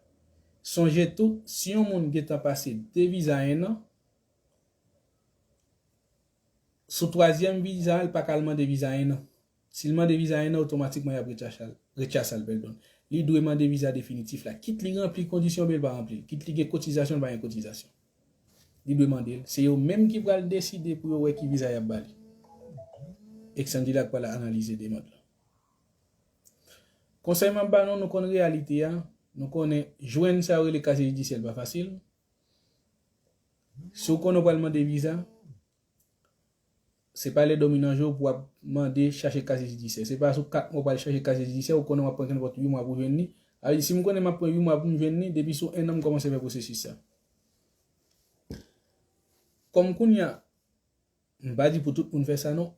Sonje tou, si yon moun gentan pase de viza en an, sou twazyèm viza a, l pa ka al mande viza en an. Si l mande viza en an, otomatikman y ap retcha-, retchase l, pèdon. Li dwe mande viza definitif la. Kit li ranpli kondisyon oubyen l pa ranpli l. Kit li gen kotizasyon, l pa gen kotizasyon. Li dwe mande l. Se yo menm ki pral deside pou yo wè ki viza y ap ba li. Exandila k pral analize demann lan. Konsèy m ap ba nou, nou konn reyalite a, nou konnen jwenn sa yo rele kaziye jidisyè pa fasil. Si w konnen w pral mande viza, se pa lè dòmi nan je w pou w ap mande chache kaziye jidisyè. Se pa sou kat mwa w pral chache kaziye jidisyè, ou konnen w ap pran kenpòt uit mwa pou w jwenn li. Sa vle di, si m konnen m ap pran uit mwa pou m jwenn li, depi sou en an m kòmanse fè pwosesis sa. Kòm kounye a, m pa di pou tout moun fè sa non.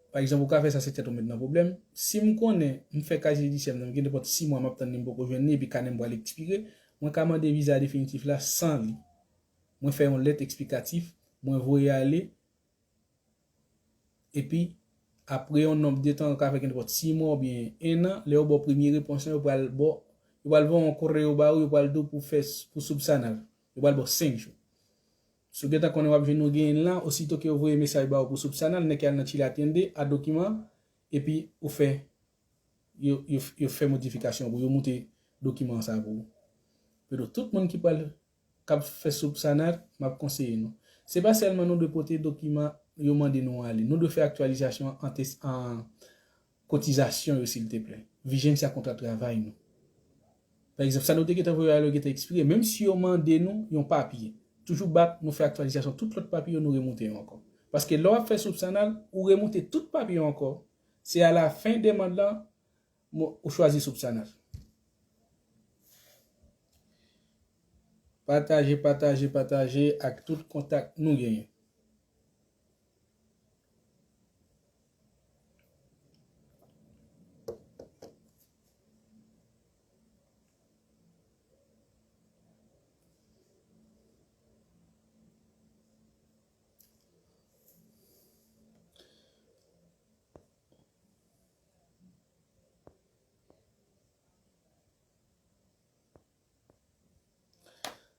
Pa egzanp, ou ka fè sa, se tèt ou met nan pwoblèm. Si m konnen m fè kaziye jidisyè m nan, m gen nenpòt sis mwa m ap tann li, m poko jwenn li, epi kanè m pral ekspire, mwen ka mande viza definitif la san li. Mwen fè yon lèt eksplikatif, mwen voye ale, epi apre yon nonb de tan, yo ka fè gen nenpòt sis mwa oubyen en an, lè yo ba w premye repons lan, yo pral ba w, yo pral voye yon koreo ba ou, yo pral di w pou fè s-, pou subsanar. Yo pral ba w senk jou. Si w gentan konnen w ap jwenn ou genyen l la, osito ke yo voye mesaj ba ou pou subsanar, nèg ki al nan Chile Atiende a dokiman, epi ou fè, yo, yo, yo fè modifikasyon pou yo moute dokiman sa pou ou. Pero tout moun ki pral, k ap fè subsanar, m ap konseye nou. Se pa sèlman nou dwe pote dokiman yo mande nou ale. Nou dwe fè aktyalizasyon an tes-, an kotizasyon yo, silteplè. Vigencia kontra travay nou. Pa egzanp, sa nou te gentan voye ale yo gentan ekspire. Menm si yo mande nou yon papye, toujou bat nou fè aktyalizasyon tout lòt papye yo, nou remoute yo ankò. Paske lè w ap fè subsanar, ou remoute tout papye yo ankò. Se alafen demann lan, mo-, ou chwazi subsanar. Pataje, pataje, pataje ak tout kontak nou genyen.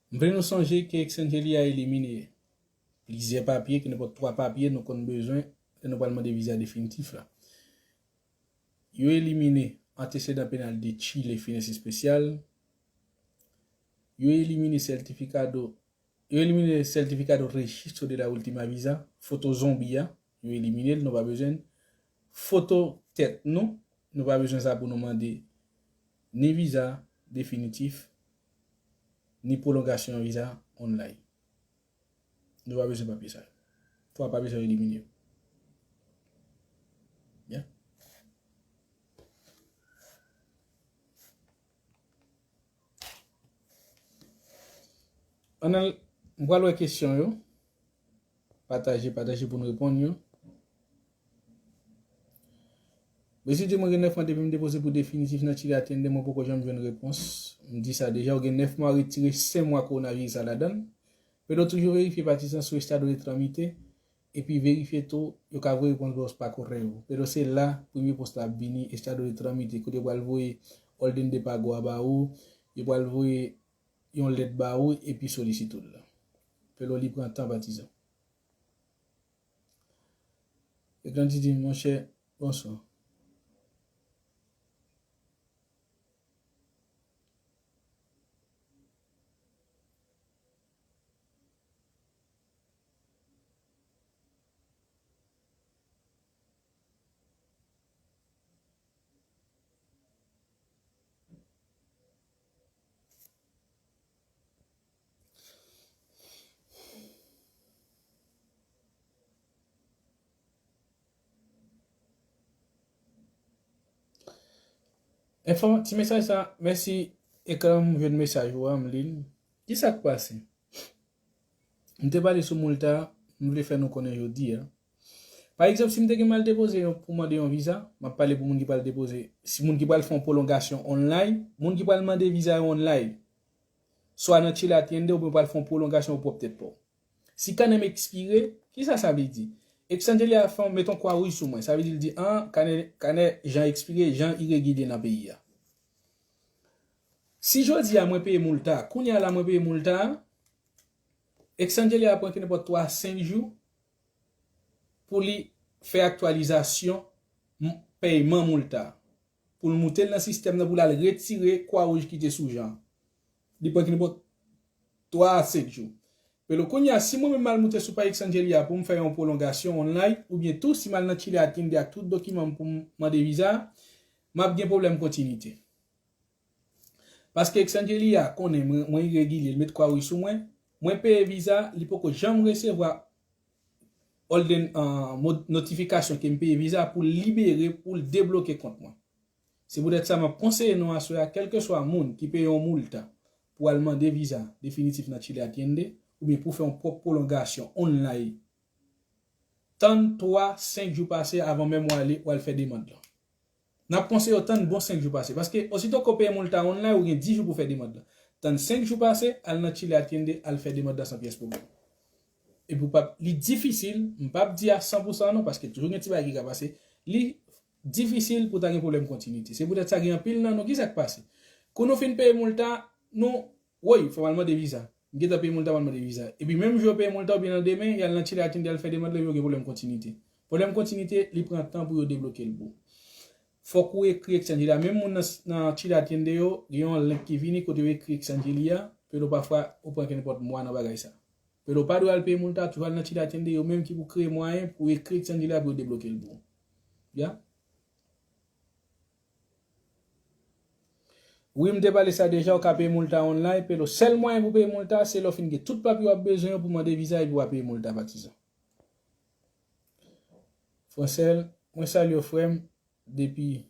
M vle nou sonje ke Exangeli a elimine plizyè papye, ke nenpòt twa papye nou konn bezwen lè nou pral mande viza definitif la. Yo elimine antesedan penal de Chile, Finance Especial. Yo elimine certificado, yo elimine certificado registro de la última visa, foto zonbi a, yo elimine l, nou pa bezwen l. Foto tèt nou, nou pa bezwen sa pou nou mande ni viza definitif, ni pwolongasyon viza online. Nou pa bezwen papye sa yo. Twa papye sa yo elimine yo. Byen. Ann al, m pral wè kesyon yo. pataje, pataje pou n reponn yo. Mesi di mwen gen nèf mwa depi m depoze pou definitif nan Chile Atiende, mwen poko janm jwenn repons. M di sa deja, ou gen nèf mwa retire senk mwa kowonaviris la ladan l. Pero toujou verifye patizan sou estado de tramite, epi verifye tou, yo ka voye repons ba w pa korèyo. Pero se la, premye repons la ap vini, estado de tramite, kote yo pral voye orden de pago a ba ou, yo pral voye yon lèt ba ou, epi solisitid la. Pero li pran tan patizan. Ekran di di, monchè, bonswa. Enfòm-, ti mesaj sa, mèsi, ekran m jwenn mesaj ou a, m li l. Kisa k pase? M te pale sou MOLTA, m vle fè nou konnen jodi a. Pa egzanp, si m te gen m al depoze yon, pou mande yon viza, m ap pale pou moun ki pral depoze, si moun ki pral fè yon pwolongasyon online, moun ki pral mande viza yo online, swa nan Chile Atiende oubyen pral fè yon pwolongasyon pou pwòp tèt pa w. Si kanè m ekspire, kisa sa vle di? Exangelia fè yon, met yon kwa wouj sou mwen, sa vle di l di, an, kanè, kanè Jean ekspire, Jean iregilye nan peyi a. Si jodi a mwen peye MOLTA, kounye a la mwen peye MOLTA, Exangelia pran kenenpòt twa a senk jou pou li fè aktyalizasyon m-, pèyman MOLTA, pou l moute l nan sistèm nan, pou l al retire kwa wouj ki te sou Jean. Li pran kenenpòt twa a senk jou. Pero kounye a, si mwen menm m al moute sou paj Exangelia pou m fè yon pwolongasyon online, oubyen tou si m al nan Chile Atiende ak tout dokiman m pou m mande viza, m ap gen pwoblèm kontinite. Paske Exangelia konnen mwen, mwen iregilye, l met kwa wouj sou mwen, mwen peye viza, li poko janm resevwa orden, an, mo-, notifikasyon ke m peye viza pou l libere, pou l debloke kont mwen. Se poutèt sa m ap konseye nou aswè a, kèlkeswa moun ki peye yon MOLTA pou al mande viza definitif nan Chile Atiende, oubyen pou fè yon pwòp pwolongasyon online, tann twa, senk jou pase avan menm w ale, w al fè demann lan. N ap konseye w tann bon senk jou pase. Paske osito ke w peye MOLTA online, ou gen dis jou pou fè demann lan. Tann senk jou pase, al nan Chile Atiende, al fè demann lan san pyès pwoblèm. Epi w p ap, li difisil, m p ap di a san pou san non, paske toujou gen ti bagay ki ka pase. Li difisil pou ta gen pwoblèm kontinite. Se poutèt sa gen anpil nan nou, kisa k pase? Kou nou fin peye MOLTA, nou, woy, fò m al mande viza. M gentan peye MOLTA, m al mande viza. Epi menm jou yo peye MOLTA oubyen nan demen, y al nan Chile Atiende, y al fè demann lan, yo gen pwoblèm kontinite. Pwoblèm kontinite, li pran tan pou yo debloke l pou ou. Fòk ou ekri Exangelia. Menm moun nan, nan Chile Atiende yo, gen yon link ki vini kote yo ekri Exangelia, pero pafwa ou pran kenenpòt mwa nan bagay sa. Pero ou pa dwe al peye MOLTA, toujou al nan Chile Atiende, yo menm ki pou kreye mwayen pou ekri Exangelia pou yo debloke l pou ou. Ya? Wi, m te pale sa deja, ou ka peye MOLTA online, pero sèl mwayen pou peye MOLTA, se lè w fin gen tout papye w ap bezwen yo pou mande viza epi w a peye MOLTA patizan. Fransèl, mwen salye w frè m depi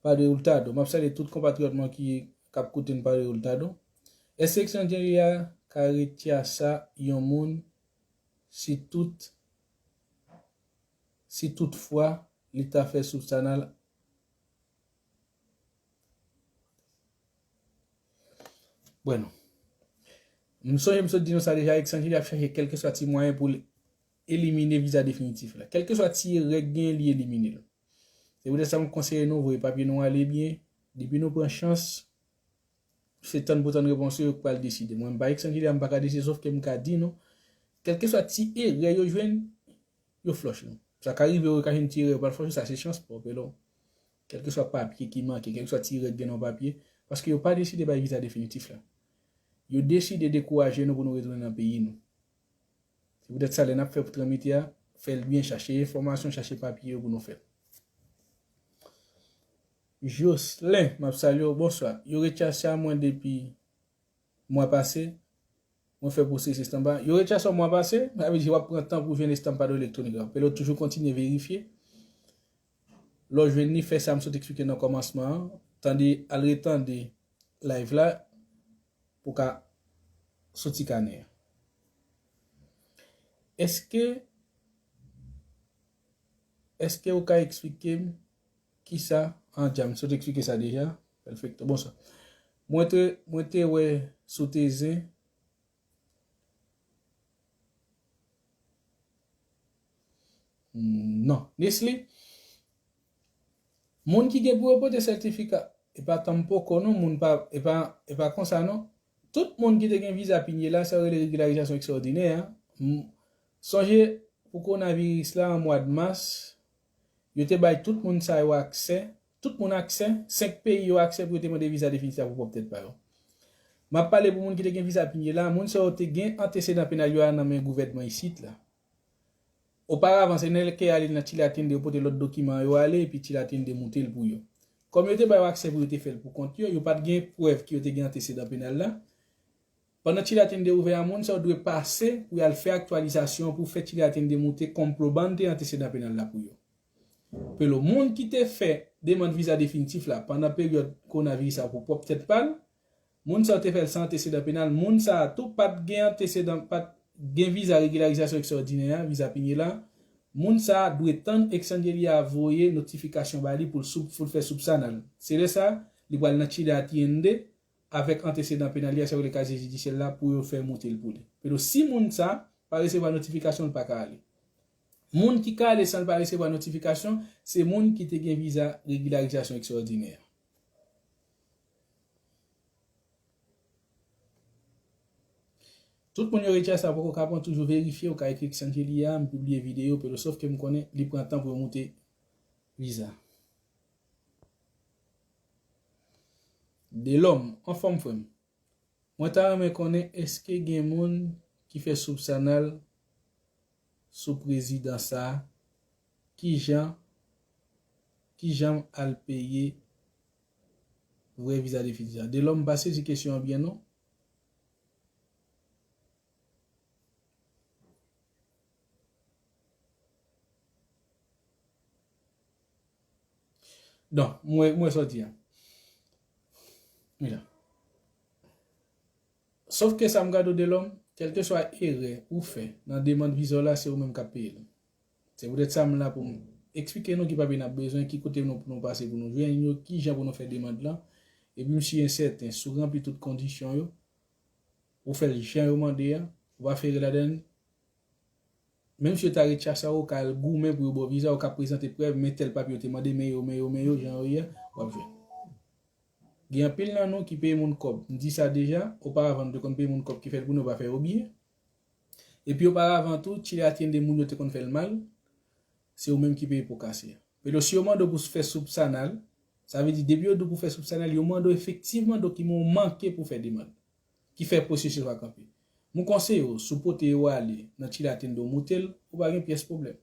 Padre Hurtado. M ap salye tout konpatriyòt mwen ki, k ap koute n Padre Hurtado. Èske Exangelia ka retyasa yon moun si tout, si tout fwa li ta fè sou kanal? Bueno. M sonje m sot di nou sa deja, Exangelia ap chache kèlkeswa ti mwayen pou l elimine viza definitif la. Kèlkeswa ti erè k genyen, li elimine l. Se poutèt sa m konseye nou, voye papye nou ale byen. Depi nou pran chans, se tann pou tann repons yo, yo k pral deside. Mwen, m pa Exangelia, m pa ka deside, sòf ke m ka di nou, kèlkeswa ti erè yo jwenn, yo flòch nou. Sa ka rive, yo ka jwenn ti erè, yo pral flòch ou, sa se chans pa w, pero kèlkeswa papye ki manke, kèlkeswa ti erè k gen nan yon papye, paske yo pa deside bay viza definitif la. Yo deside dekouraje nou pou nou retounen nan peyi nou. Se poutèt sa, lè n ap fè pou tramite a, fè l byen, chache enfòmasyon, chache papye yo pou nou fè l. Jocelyn, m ap salye w, bonswa. Yo retyase a mwen depi mwa pase, mwen fè pwosesis estanpa. Yo retyase w mwa pase, sa vle di w ap pran tan pou jwenn estanpa elektwonik la. Pero toujou kontinye verifye. Lè w jwenn li, fè sa m sot eksplike nan kòmansman an. Tande, al retande live la pou w ka soti kanè a. Èske, èske ou ka eksplike m kisa, ah, dja, m sot eksplike sa deja. Pèfekto, bonswa. Mwen te, mwen te wè sou Tezin. Non. Nesly, moun ki gen pou yo pote sètifika, e pa tanpoko non, moun pa, e pa, e pa konsa non. Tout moun ki te gen viza pinye la, sa yo rele regilarizasyon ekstraòdinè a. M-, sonje, pou kowonaviris la, an mwa de mas, yo te bay tout moun sa yo aksè, tout moun aksè, senk peyi yo aksè pou yo te mande viza definitif la pou pwòp tèt pa yo. M ap pale pou moun ki te gen viza pinye la, moun sa yo te gen antesedan penal yo a nan men gouvènman isit la. Oparavan, se nèg ki ale nan Chile Atiende yo pote lòt dokiman yo ale, epi Chile Atiende moute l pou yo. Kòm yo te ba yo aksè pou yo te fè l pou kont yo, yo pa t gen prèv ke yo te gen antesedan penal la. Pandan Chile Atiende ouvè a, moun sa yo dwe pase pou y al fè aktyalizasyon pou fè Chile Atiende moute comprobante antesedan penal la pou yo. Pelo, moun ki te fè demann viza definitif la pandan peryòd kowonaviris la pou pwòp tèt pa l, moun sa yo te fè l san antesedan penal, moun sa a tou pa t gen antesedan, pa t gen viza regilarizasyon ekstraòdinè a, viza pinye la, moun sa a dwe tann Exangelia voye notifikasyon ba li pou l sou, pou l fè soupsanal. Se lè sa a, li pral nan Chile Atiende avèk antesedan penal li a, sa yo rele kaziye jidisyè l la, pou yo fè moute l pou li. Pelo, si moun sa a pa resevwa notifikasyon, l pa ka ale. Moun ki ka ale san l pa resevwa notifikasyon, se moun ki te gen viza regilarizasyon ekstraòdinè a. Tout moun yo retire sa poko ka pran, toujou verifye, ou ka ekri Exangelia, m pibliye videyo, pelo, sòf ke m konnen li pran tan pou yo moute viza. Delòm, anfòm frè m. Mwen ta renmen konnen èske gen moun ki fè soupsanal sou prezidan sa a, kijan, kijan al peye vrè viza definitif la. Delòm, m pa sezi kesyon an byen non. Donk, mwen, mwen sòti a. Wi la. Sòf ke sa m gade w Delòm, kèlkeswa erè ou fè nan demann viza w la, se ou menm k ap peye l. Se poutèt sa m la pou m eksplike nou ki papye n ap bezwen, ki kote nou pou nou pase pou nou jwenn yo, kijan pou nou fè demann lan. Epi m si e sèten, si w ranpli tout kondisyon yo, ou fè l jan yo mande a, ou pa fere ladan l, menm si yo ta retire sa, ou ka al goumen pou yo ba w viza, ou ka prezante prèv, men tèl papye yo te mande, men yo, men yo, men yo, jan yo ye a, w ap jwenn. Gen anpil nan nou ki peye moun kòb. M di sa deja, oparavan nou te konn peye moun kòb ki fè l pou nou, pa fè yo byen. Epi oparavan tou, Chile Atiende moun yo te konn fè l mal, se ou menm ki peye po kase a. Pelo, si yo mande w pou fè soupsanal, sa vle di depi yo di w pou fè soupsanal, yo mande w efektivman dokiman w manke pou fè demann, ki fè pwosesis la kanpe. M konseye w, si w pote yo ale nan Chile Atiende w moute l, ou pa gen pyès pwoblèm.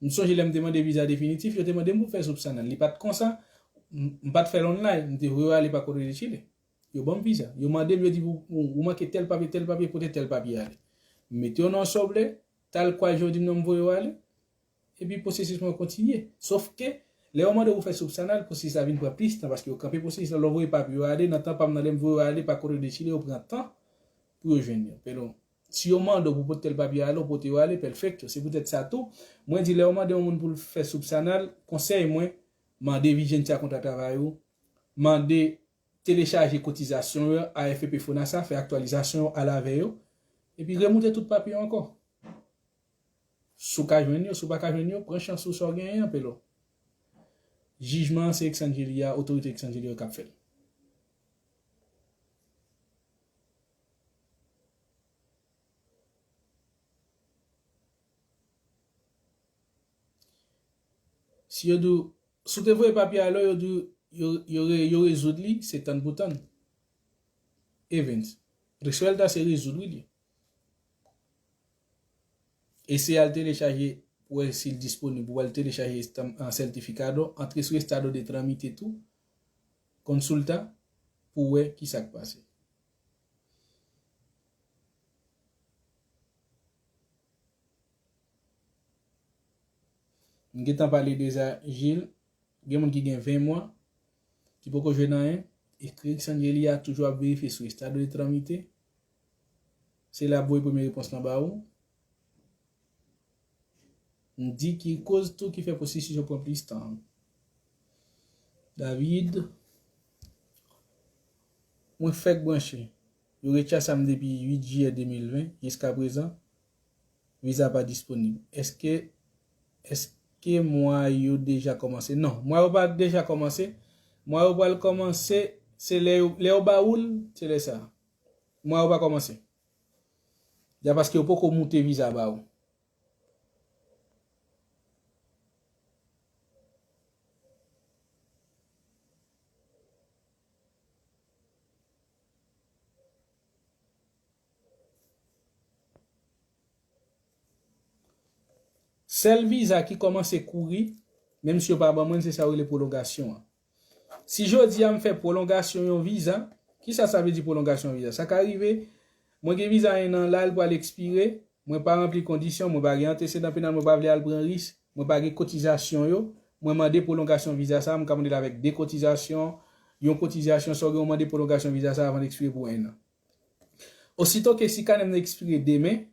M sonje lè m te mande viza definitif, yo te mande m pou fè soupsanal. Li pa t konsa, m, m pa t fè l online, m te voye yo ale pa Correo de Chile. Yo ban m viza. Yo mande m, yo di, ou, ou, ou manke tèl papye, tèl papye, pote tèl papye ale. M mete yo nan yon sòblè, tal kwa jan yo di m nan, m voye yo ale. Epi pwosesis mwen kontinye. Sòf ke, lè yo mande w pou fè soupsanal, pwosesis la vin pran plis tan, paske yo kanpe pwosesis la, lè w voye papye yo ale, nan tan pa m nan, lè m voye yo ale pa Correo de Chile, yo pran tan pou yo jwenn yo. Pelo, si yo mande w pou pote tèl papye ale, ou pote yo ale, pèfekto. Se poutèt sa tou, mwen di lè yo mande yon moun pou l fè soupsanal, konsèy mwen, mande Vigencia kontra travay ou, mande telechaje kotizasyon yo, A F P, FONASA, fè aktyalizasyon yo, al avè yo, epi remoute tout papye yo ankò. Si w ka jwenn yo, si w pa ka jwenn yo, pran chans ou sa w genyen an, Pelo. Jijman an se Exangelia, otorite Exangelia yo k ap fè l. Si yo di w, si w te voye papye a lò, yo di w, yo, yo, re- yo rezoud li, se tann pou tann. Evens, Rexuelta se rezoud wi li. Eseye al telechaje pou wè si l disponib, ou al telechaje estam- an certificado, antre sou estado de trámite tou, consulta, pou wè ki sa k pase. M gentan pale de sa, Gilles. Gen moun ki gen ven mwa, ki poko jwenn anyen, e Exangelia toujou ap verifye sou estado de trámite. Se la m voye premye repons lan ba ou. M di ki koz tou ki fè pwosesis yo pran plis tan. David, mwen fèk branche. Yo retchase m depi uit jiyè de mil ven jiska prezan. Viza pa disponib. Èske, èske mwa yo deja kòmanse? Non, mwa yo pa deja kòmanse. Mwa yo pral kòmanse, se lè yo, lè yo ba ou l, se lè sa. Mwa yo pa kòmanse. Deja paske yo poko moute viza ba ou. Sèl viza ki kòmanse kouri, menm si yo pa ban mwen l, se sa yo rele pwolongasyon an. Si jodi a m fè pwolongasyon yon viza, kisa sa vle di pwolongasyon viza? Sa ka rive, mwen gen viza en an la, l pral ekspire, mwen pa ranpli kondisyon, mwen pa gen antesedan penal, mwen pa vle al pran risk, mwen pa gen kotizasyon yo, mwen mande pwolongasyon viza sa, m ka mande l avèk de kotizasyon, yon kotizasyon, sa w gen, w mande pwolongasyon viza sa avan l ekspire pou en an. Osito ke si kanè m nan ekspire demen,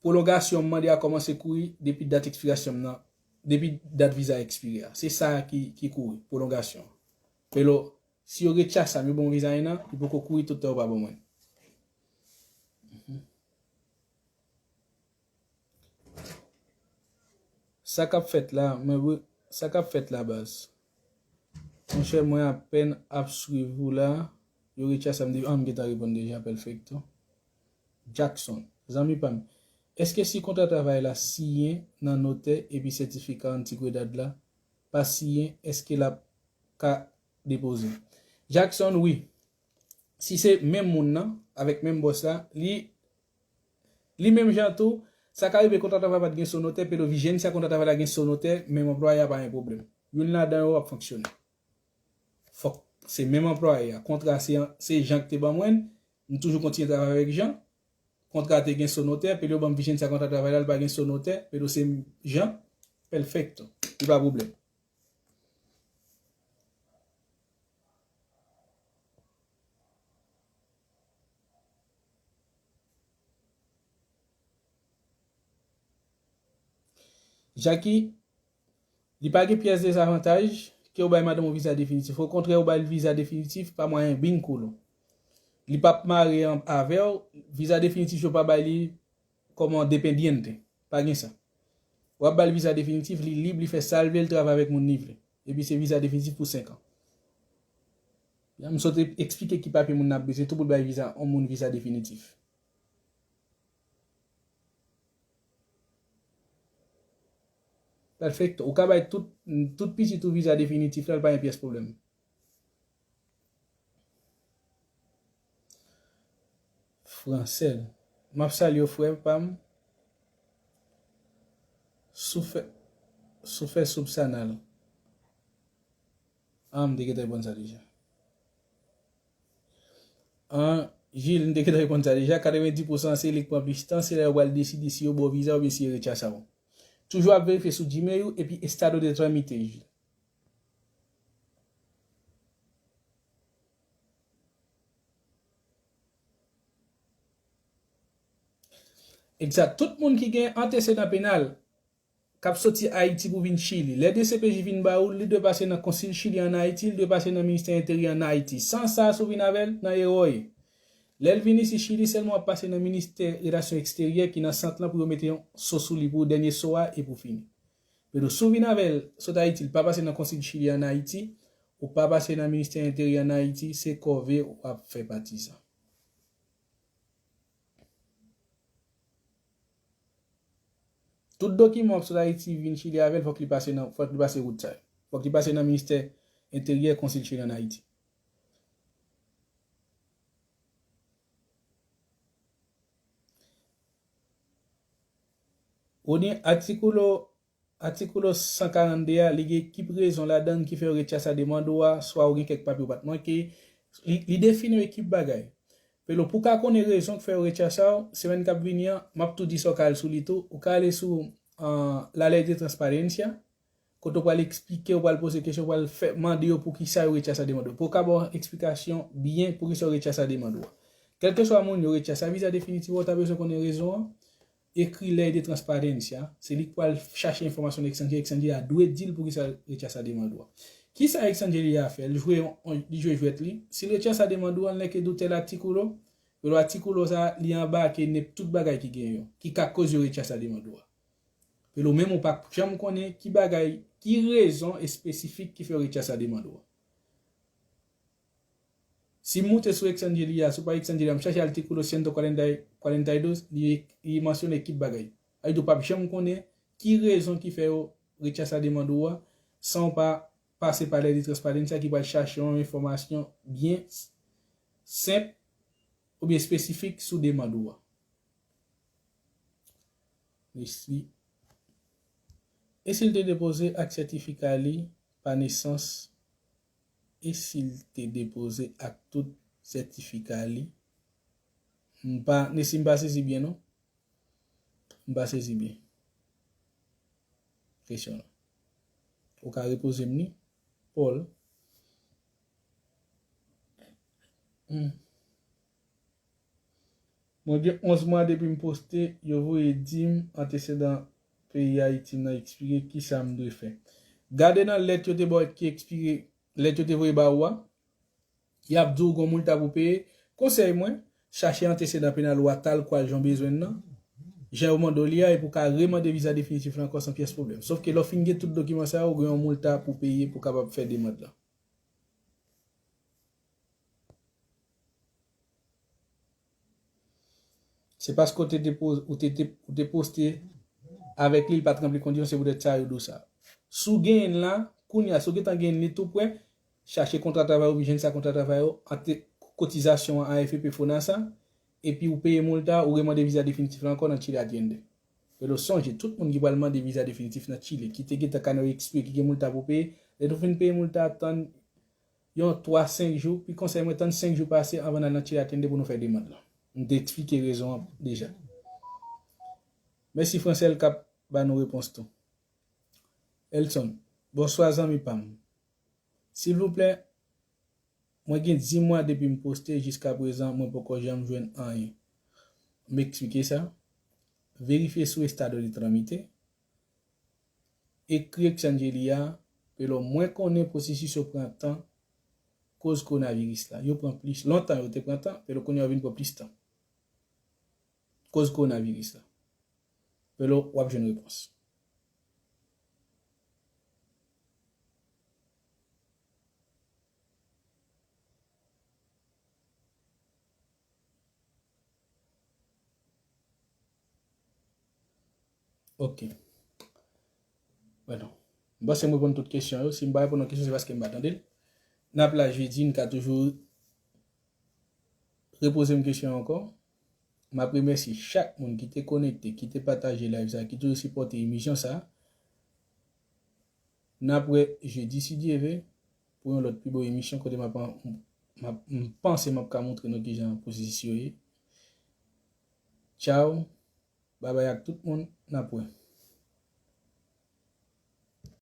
pwolongasyon m mande a kòmanse kouri depi dat ekspirasyon m nan, depi dat viza a ekspire a. Se sa ki, ki kouri, pwolongasyon. Pelo, si yo retchase m, yo ban m viza en an, li poko kouri tout tan yo pa ban mwen. Sa k ap fèt la, mwen, sa k ap fèt la, baz. Monchè, mwen apèn ap swiv ou la. Yo retchase m depi, ah, m gentan reponn deja, pèfekto. Jackson, zanmi pa m, èske si kontra travay la siyen nan notè epi sètifika antigwedad la pa siyen, èske l ap ka depoze? Jackson, wi. Si se menm moun nan, avèk menm bòs la, li, li menm jan tou, sa ka rive kontra travay pa t gen sou notè, pero Vigencia kontra travay la gen sou notè, menm anplwaye a pa gen pwoblèm. Youn ladan yo ap fonksyone. Fòk se menm anplwaye a. Kontra se, se Jean ki te ban mwen l, m toujou kontinye travay avèk Jean. Kontra te gen sou notè, pero ban m Vigencia kontra travay la, li pa gen sou notè, pero se Jean, pèfekto. Li pa pwoblèm. Jackie, li pa gen pyès dezavantaj ke w bay madanm ou viza definitif. Okontrè, ou ba l viza definitif pa mwayen binkulo. Li p ap mare an, avè w, viza definitif yo pa bay li kòman dependiente. Pa gen sa. W ap ba l viza definitif, li lib, li fè sa l vle, l travay avèk moun li vle. Epi se viza definitif pou senk an. Ya, m sot eksplike ki papye moun nan ap bezwen tou pou l bay viza, yon moun viza definitif. Pèfekto. Ou ka bay tout, tout pitit ou viza definitif la, l pa gen pyès pwoblèm. Fransèl. M ap salye w, frè pa m. Soufè, soufè soupsanal. Ah, m te gentan reponn sa deja. Ah, Jil, m te gentan reponn sa deja. Katrevendi pousan se li k pran plis tan, se lè yo pral deside si yo ba w viza oubyen si yo retchase w. Toujou ap verifye sou Gmail ou epi estado de trámite, Jil. Egzat. Tout moun ki gen antesedan penal k ap soti Ayiti pou vin Chili, lè D C P J vin ba ou l, li dwe pase nan konsil Chili ann Ayiti, li dwe pase nan ministè enteryè ann Ayiti. San sa, si w vin avè l, nan erè w ye. Lè l vin isi Chili, sèlman w ap pase nan ministè relasyon eksteryè ki nan sant lan pou yo mete yon so sou li pou w, dènye so a, epi w fini. Pero si w vin avè l sot Ayiti, li pa pase nan konsil Chili ann Ayiti, ou pa pase nan ministè enteryè ann Ayiti, se kòve w ap fè patizan. Tout dokiman w ap sot Ayiti vin Chili avè l, fòk li pase nan, fòk li pase wout sa yo. Fòk li pase nan ministè enteryè, konsil Chili ann Ayiti. Ou ni atikulo Atikulo san karannde a, li gen ki rezon ladan l ki fè yo retchase demann ou a, swa ou gen kèk papye ou pa t manke. Li, li defini yon ekip bagay. Pero pou w ka konnen rezon k fè yo retchase w, semèn k ap vini an, m ap tou di sa w ka al sou li tou. Ou ka ale sou, ah, la ley de transparencia, kote w pral eksplike, w pral poze kesyon, w pral fè, mande yo pou ki sa yo retchase demann ou. Pou yo ka ba w eksplikasyon byen pou ki sa yo retchase demann ou a. Kèlkeswa moun yo retchasa viza definitif ou, ta bezwen konnen rezon an. Ekri lè de transparency a. Se li k pral chache enfòmasyon nan Exangelia. Exangelia dwe di l poukisa retchasa demann ou a. Kisa Exangelia fè? Li jwe, li jwe jwèt li. Si l retchasa demann ou a, l nèke di w tèl atikulo, yo lè atikulo sa, li anbake nèp tout bagay ki gen yo, ki ka koz yo retchasa demann ou a. Pelo menm ou pa janm konnen ki bagay, ki rezon espesifik ki fè yo retchasa demann ou a. Si m moute sou Exangelia, sou paj Exangelia, m chache artículo ciento cuarenta y dos, li, li mansyone ekip bagay. Sa vle di w p ap janm konnen ki rezon ki fè yo retchasa demann ou a, san w pa pase pa lè de transparency a ki pral chache yon enfòmasyon byen senp oubyen espesifik sou demann ou a. Esi, e si l te depoze ak sètifika li pa nesans? E si l te depoze ak tout sètifika li? M pa, Nessie, m pa sezi byen, non. M pa sezi byen kesyon lan. Ou ka repoze m li, Paul. Hmm. Mwen gen onz mwa depi m poste, yo voye di m antesedan peyi Ayiti m nan ekspire, kisa m dwe fè? Gade nan lèt yo te ba w ki ekspire, lèt yo te voye ba ou a, y ap di w gon moulta pou peye. Konsèy mwen, chache antesedan penal ou a tal kwal jan w bezwen l nan, jan yo mande w li a, epi w ka remande viza definitif la ankò san pyès pwoblèm. Sòf ke lè w fin gen tout dokiman sa yo, w gen yon moulta pou peye pou w kapab fè demann lan. Se paske w te depoze, ou te, te, ou te poste avèk li, li pa t ranpli kondisyon, se poutèt sa yo di w sa. Si w genyen l la, kounye a, si w gentan genyen li tou prè, chache kontra travay ou, jwenn sa kontra travay ou, ant kotizasyon an A F P, FONASA, epi ou peye moulta, ou remande viza definitif la ankò nan Chile Atiende. Pelo sonje, tout moun ki pral mande viza definitif nan Chile, ki te gentan kanè yo ekspire, ki gen moulta pou peye, lè nou fin peye moulta, tann yon twa, senk jou, pi konsèy mwen tann senk jou pase anvan n al nan Chile Atiende pou nou fè demann lan. M te eksplike rezon an deja. Mèsi Fransèl k ap ba nou repons tou. Elson, bonswa zanmi pa m. Silvouplè, mwen gen dis mwa depi m poste, jiska prezan mwen poko janm jwenn anyen. M eksplike sa. Verifye sou estado de tramite. Ekri Exangelia, pelo mwen konnen pwosesis yo pran tan koz kowonaviris la. Yo pran plis lontan, yo te pran tan, pelo kounye a yo vin pran plis tan. Koz kowonaviris la. Pelo w ap jwenn repons. Ok. Bon, m panse m reponn tout kesyon yo. Si m pa reponn yon kesyon, se paske m pa tande l. N ap la jedi, n ka toujou repoze m kesyon ankò. M ap remèsye chak moun ki te konekte, ki te pataje live sa, ki toujou sipòte emisyon sa. N ap wè jedi si Dye vle pou yon lòt pi bon emisyon kote m ap, m ap, m panse m ap ka montre nou kijan pwosesis yo ye. Tchaw, babay ak tout moun, n ap wè.